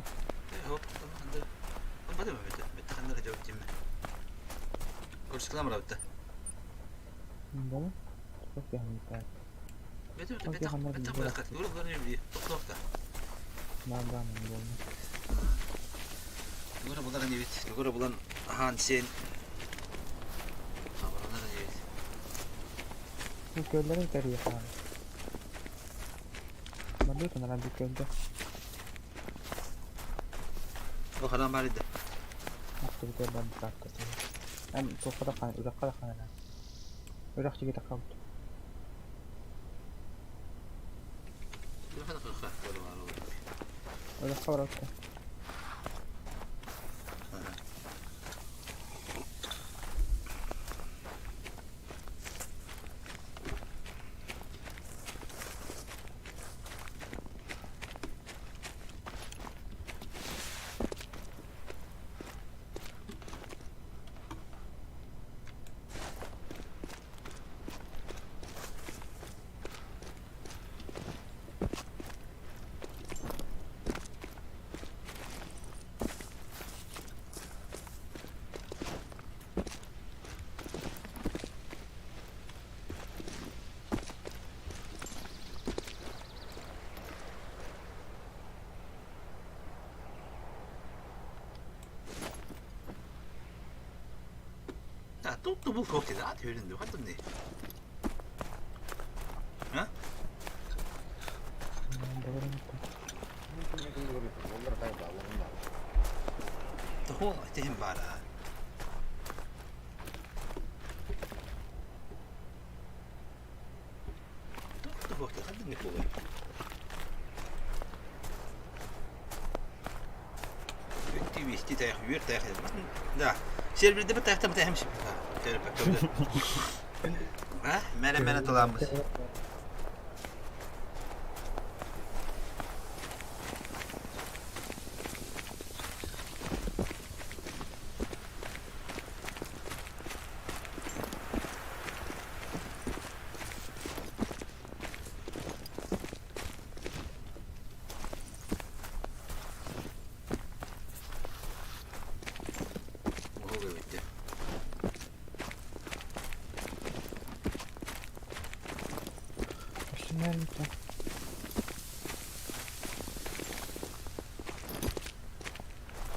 Да, да, Көллөрүн кэрийэ Барбыт анараа бу көлгө. Хадан бар иде. Ахтыбытыгар барбыт Эн туохха да хаан, үрэххэ да хаанаа. Үрэх чигитэ хаалбыт. Үрэххэ барбыт. 또 뭐 그렇게 나한테 이랬는데 화떴네. 어? Чехол ити иһин баара. Да. Серверде bir tayakta bir tayakmış. Ha? Mere mere dolanmış. Оһуох эбит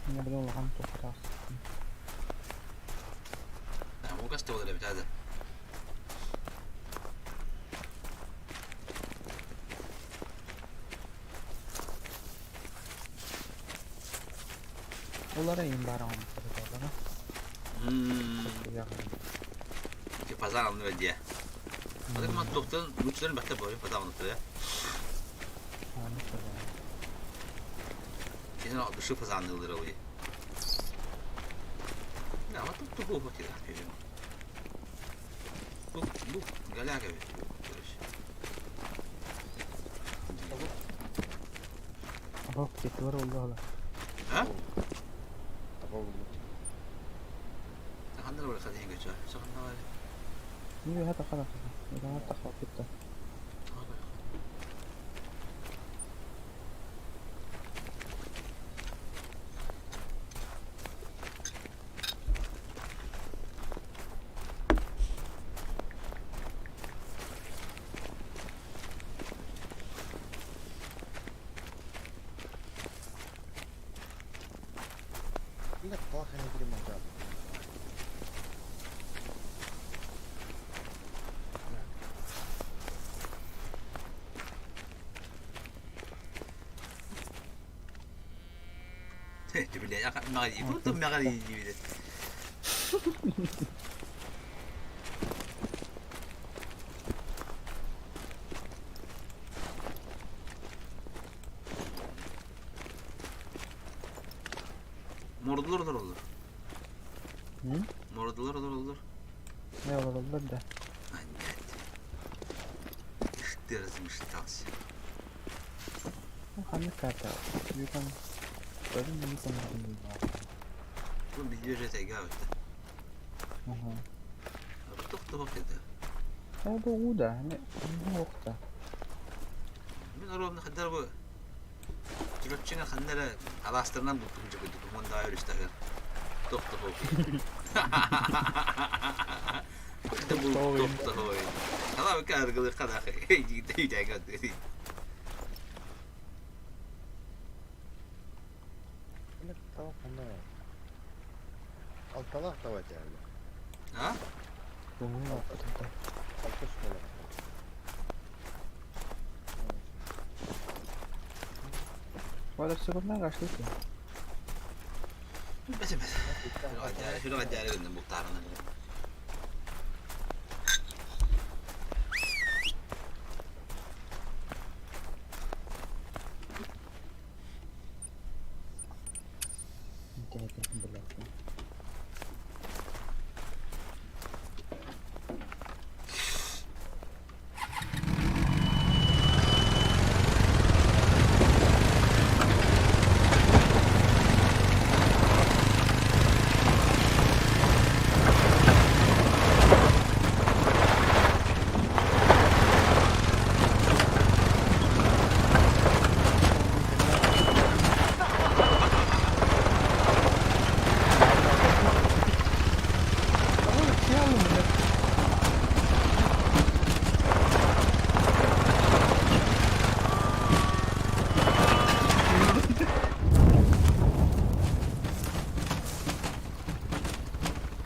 Мин били улахан туохтаах Угас да буолар эбит аада. Улара иин баар оҥорбуттар буоллаҕа. Ити пазар алыныр диye. Адыр ма туохтан лучшаларын бэхтэ буолар пазар алыныр. Кини дышы пазарнылыр ол. Да, вот тут тугу вот Бу бу голяк эбит короче. Абак кетвар oldu А? Або Ханнар бар хадин geçer. Саханна бар. Нью хата хата хата. Хата хата. Мин талах эне кири мантаа. Түбүлэ мага диибит. Мордулар olur olur. Hı? Мордулар olur olur. Не olur да. Аннет. Ты размечтался. Ханнык карта. Юкан. Көрүн юкан. Бу бюджет айга өттө. Ага. Тохто это. Ол бу уда. Не не оқта. Мин оромны хаддар бу. Чүрөпчүңө ханнара аластырынан буттум жыгыды. Мон да өрүстәгер. Тохто хоо. Бу тохто хоо. Ала бу кар гылы када. Жигите жайга. Мин талах онно. Алталах давай тәле. А? Көңүл оқта. Алты школа. Вала сөгөмнән кашлы. Бәсе бәсе. Шуны гаджары гында буктарына. Инте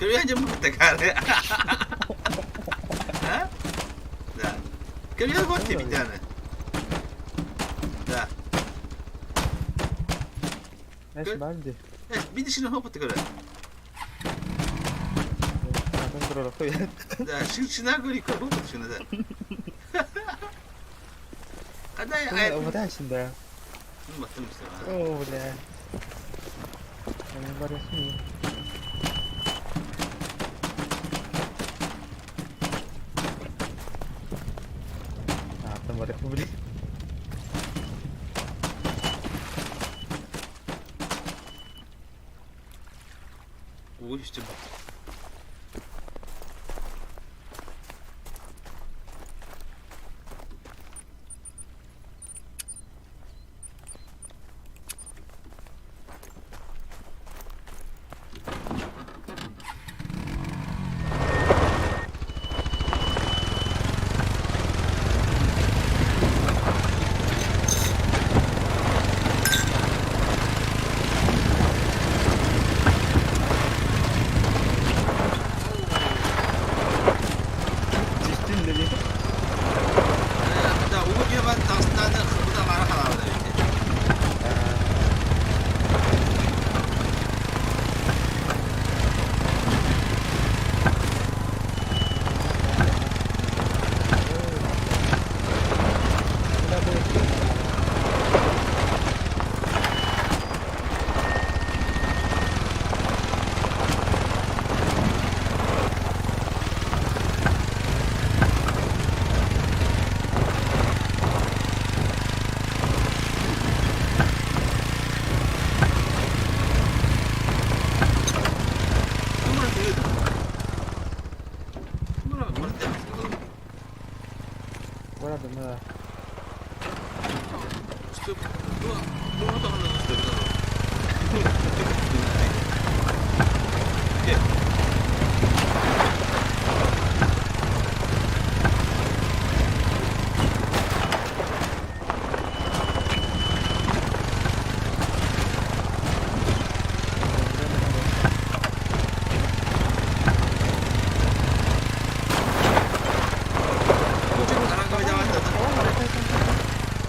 Көрүөн жамы такары. А? Да. Көрүөн вот тебе дана. Да. Эс барды. Биир шинэ хоппут көрө. Атын турар Да, шинаа көрі хоппут шинэ да. Когда я... Умытаешься, да. Баттым О, бля. Мен барасың. Атын бар, блин. Ой, işte. Түстүн дели. Да, угу ben taksitlerden kırmızı mara kalardı. Numara duyuyordum. Numara numara demez. Барады, да. Üstü bu bu da hanı üstü.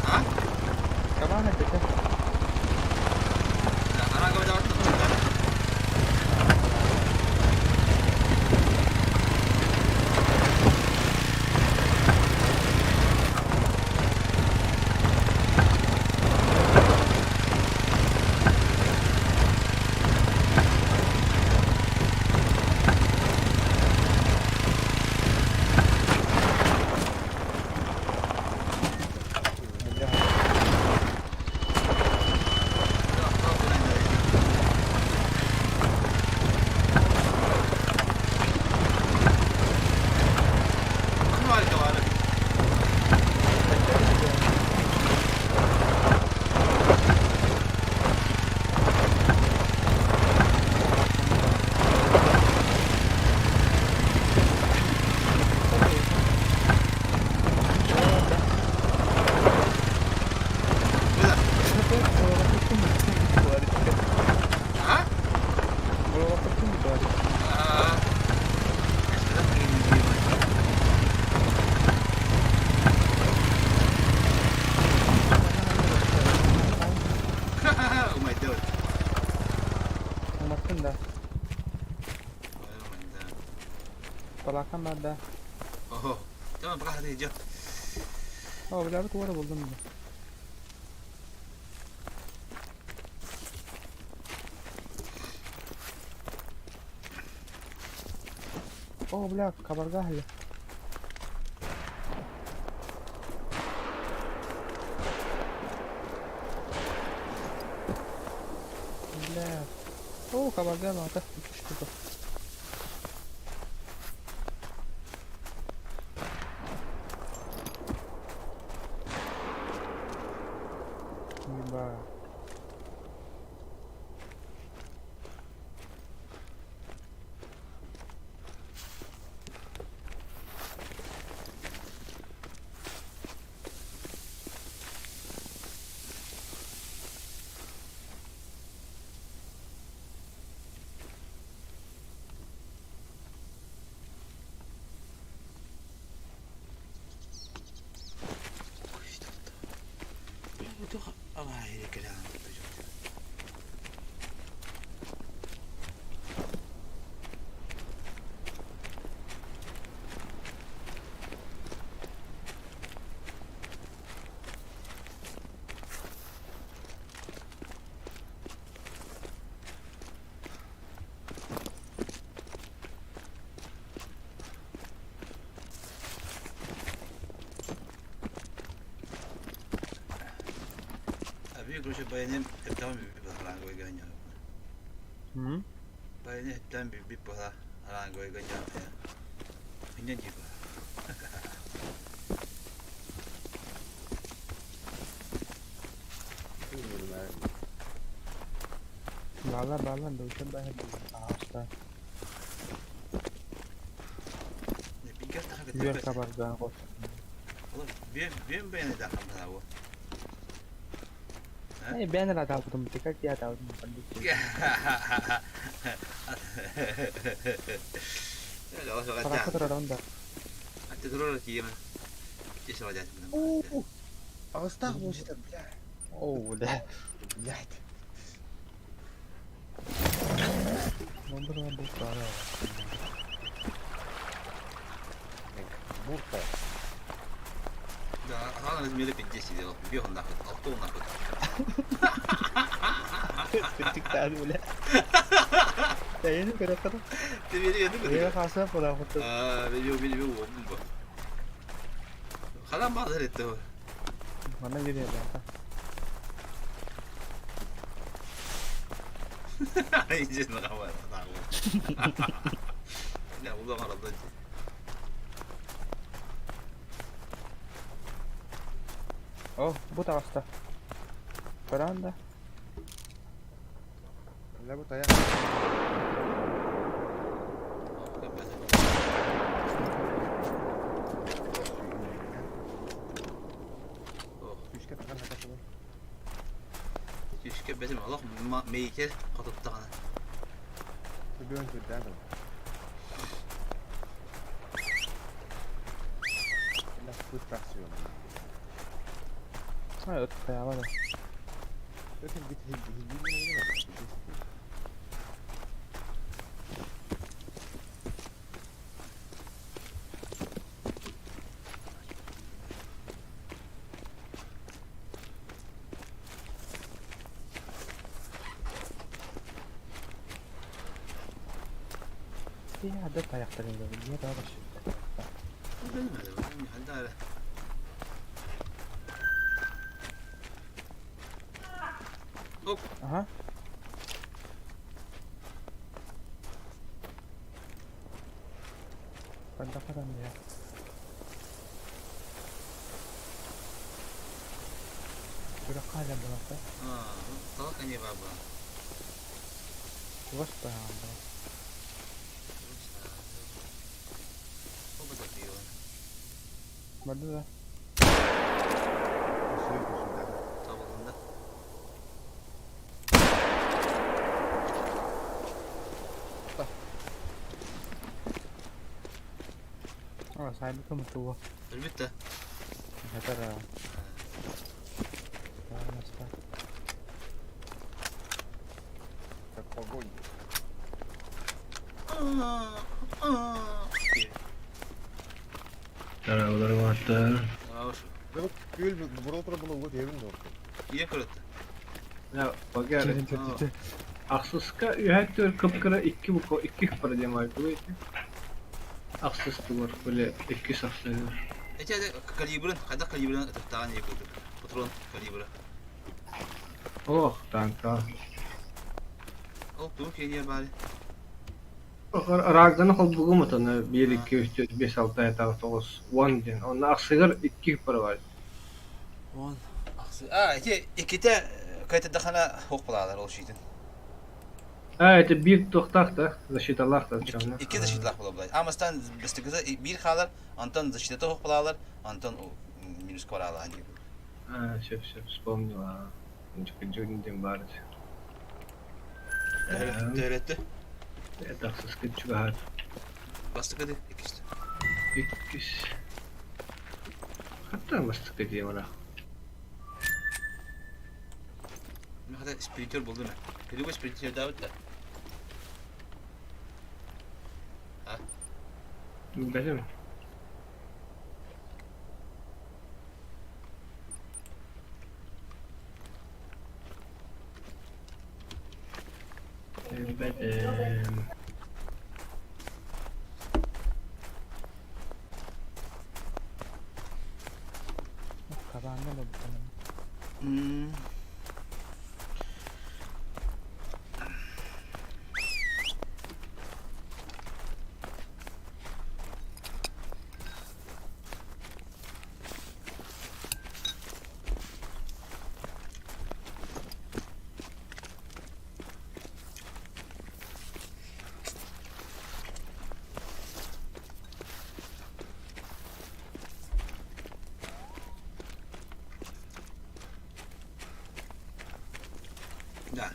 А? Кабана кете. Уматтын да. Талахан бар да. Ого. Tamam bak hadi gel. О, бля, вот вора булдум. О, бля, кабарга хали. Бля. О, кабарга мата. Штука. Еба. Короче, баянем эптаҕын бүппүт баһараангойга М? Баяны эптаан бүппүт баһа араангойга Инньэ дии Бааллар бааллар душа баһа ааста. Үөр хабардаан хос. Бүөн бэйэни дахам баһаа Э бэйэни атаабытым тика ти атаабытым Харахха тураран да. Аҕыстаах буолсута, бля. Оо, бля. Блядь. Мындыр бултаара. Бурта. Да, она размере 5-10 делал. Бегал нахуй, алтол нахуй. Тиктар, бля. Тэйин көрөккө. Ты видел, Ээ хаса пора хоту. А, видел, видел, бомба. Халам базар это. Мана кире да. Иди нахуй, нахуй. Не, улам аралдан. О, бу таҕыста. Көрөөн да. Бля, бу тайах. Күүскэ тахан хатасыбын. Түшкө бетим олох мейкер хотуттаҕына. Бүгүн сүрдээх да. Бля, быстро Ай, ыт тайаҕа да. Это бит Ти ада таяқтарын да. Не да баш. Билмедим. Ханда Оп. Аха. Канда карам я. Бирок кайда болот да? А, талак не баба. Чугас баяган Оба запила. Барды да. Табылында. А, сайбы кым туга. Элбетте. Хатар. Наста. Как погонь. Merhabalar. Да вот күөл бурал тура була уот эбин дорто. Кие көрөттө. Ya bagар Ахсыска үһәттөр кыпкыра икки буко икки пара демай бу ити. Ахсыс тугар бile икки сахсыгар. Эти калибрын, кайда калибрын тактаган якутук. Патрон калибры. Ох, танка. Ол туу кения бары. Рагдан холбугу мутаны 1 2 3 4 5 6 7 8 9 10 ден. Онна ахсыгар икки пара бар. Он ахсы. А, эти икките кайтадахана хок булалар ол шитин. А, это бир тохтах да, защиталах да чамна. Икки защиталах була булай. Амастан бестигиза бир халар, антон защитата хок булалар, антон минус кварала ани. А, все, все, вспомнила. Жүгүнден бар. Дөрөттү. Это ахсыска чугахат. Бастыкы иккисти. Иккис. Хатта бастыка диемара. Мен хата спринтер болду мен. Келүүгө спринтер дабыт да. Билем. Билем. Кабанны да бутанам. Да.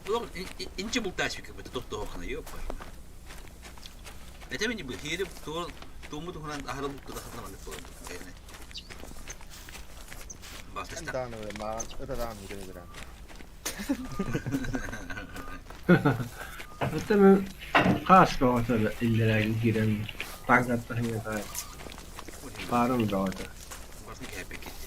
Олох инче бултааччы быта тохтооххуна ёппа. Этэ мини быһиэри туому туһунан аһара бултуда хатна маннык буолан кайны. Бастаста. Дааны маған ытадаан бүтэн өлөрөн. Это мен хаас бөҕөтө иллэрээги киирэн таҥнаттаһыҥ Баарым бөҕөтө. Басны кэппик кетти.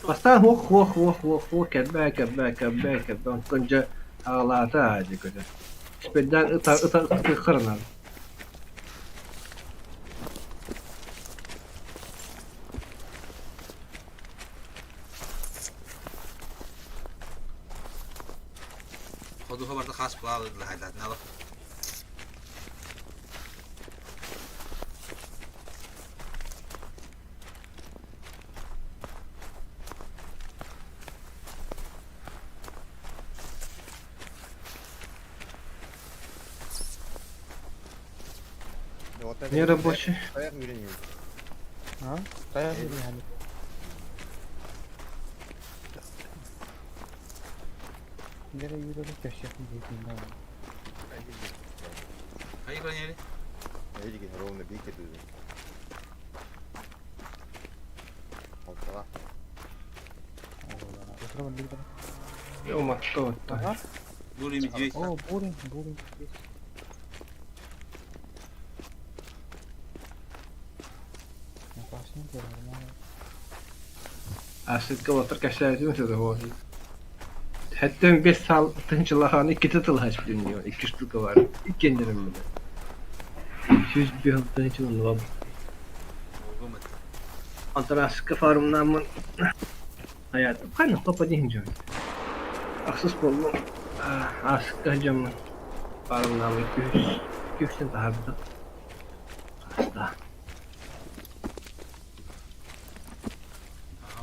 Бастаан хуох хуох хуох хуох хуох кэрбээ кэрбээ кэрбээ кэрбээ онтон дьэ аҕалаата дии көтөр. Спирдээн ыта ыта ытыаххарынан. Ходуха барда хаас булаалыдла хайдаатынала. Не рабочий. Таяқ үйренемін. А? Таяқ үйренемін. Нere yürüdük köşesini dediğinden. Хайы конери? Эйдиги ровно бейке деді. Алтыға. Уматта отта. Бурый медведь. О, бурый, бурый. Асытка отыр кәсәтин сөзі вот. Хәттен 5 сал тынчылахан икките тылһач билин икки штука бар. Иккеннерим биле. 101 тынчылын Онтон аска форумнааммын хайаатым ханна топа диһин дьон. Ахсыс буоллум ааска дьоммун форумнааммын күһүс күһүстэн таһаарбытым. Хаста.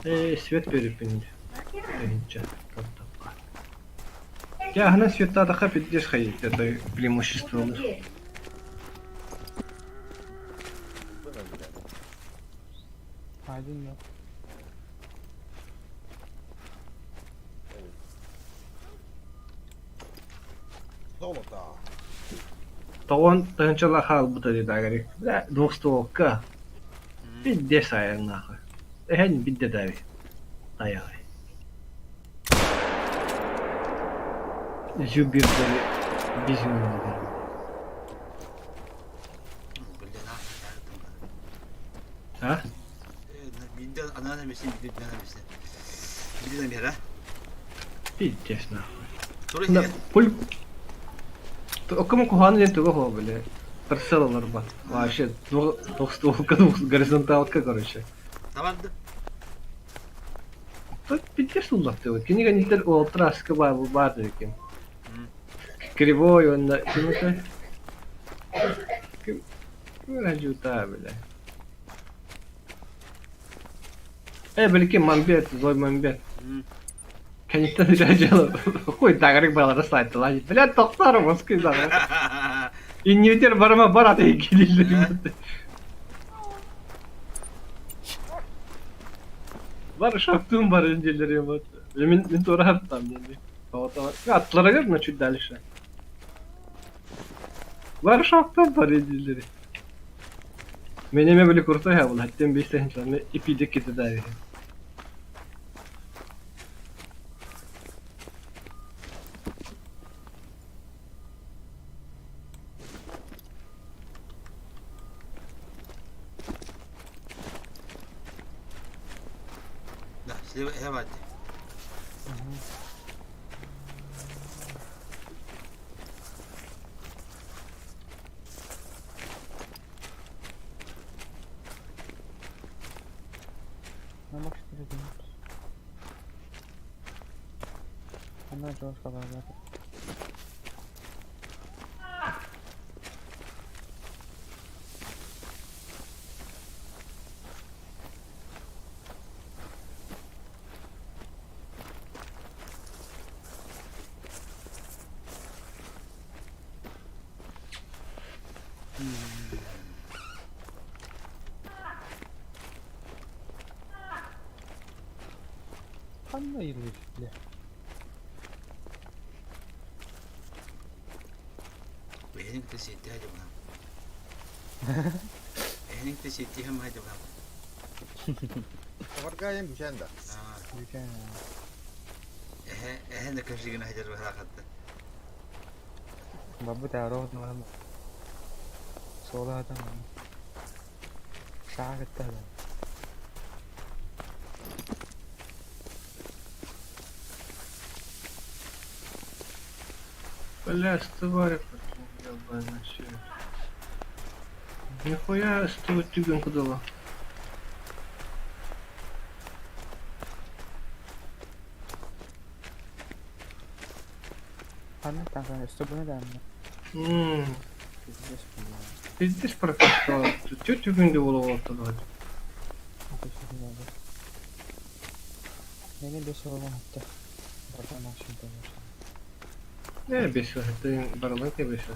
Ээ свет бериппин тыһыынча таптаппа. Дьэ аһынан светтаатахха пиздец хайыт это преимущество. Один yok. Золото. Тоҕон тыһыынчалаах хаалбыта диэтээгэри двухстволка пиздец айаннаахы эһэн бидде дааби тайаҕай Зюбирдэри бизүннэрин А? Биирдэ анаан эмисин, биирдэ анаан эмисин. Биирдэ миэрэ. Пиздец нахуй. Пуль Окому куһаҕан диэн туга суох били прицел олорбот. Вообще двухстволка горизонталка короче. Табарды. Тут пиздец уллаттыбыт. Кинигэниттэр уолтар аска баар баар эбикин. Кривой уонна ким этэй? Ким ким бile. Э, билики Мамбет, злой Мамбет. Кэнниттэн үлэ дьыала хуй тагарык балары сайтылаа. Бля, тохтоор москуй даҕаны. Иннибитигэр барыма бар аты киириллэр. Бар шаптыын барын дииллэр вот. Мин мин туора хартам диэн. Аттыларыгар но чуть дальше. Бар шаптан бар дииллэр. Мен эмэ били крутой был, хаттен бейстен ипидек китедави. Да, слева эһэ На 4 минут. Она жестко базар. Ханна ыйыллыы бля. Эһэни кытта сиэттиһэ дьабынан. Эһэни кытта сиэттиһэ маһа дьабынан. Аваргаем бүчээн да. Бүчээн. Эһэ эһэ да кэжигин хадьар баһаахатта. Бабыт аарох нуорам. Суола хатан. Саа кытта хатан. Бля, тварь, ебаная всё. Нихуя сто тюбинг дала. Ханна таҥха өстө буна даанна. Ммм, Пиздец бля. пиздец прокачала. Чё тюбинги было Мени бес оҕолон хатта. Барда машин конечно. Не бесил, ты барылын бесил.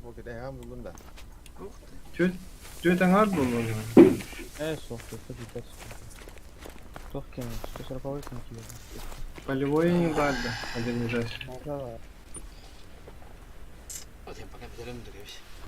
Бу китэһэм буллун да. Ух ты. Чё, чё это надо было? Ээ суох, туох пиздец. Туох кэмэ, 140 кэм киирдэ. Полевой не дали, один ужас. Да. Вот я пока бетерем дөрөбүс.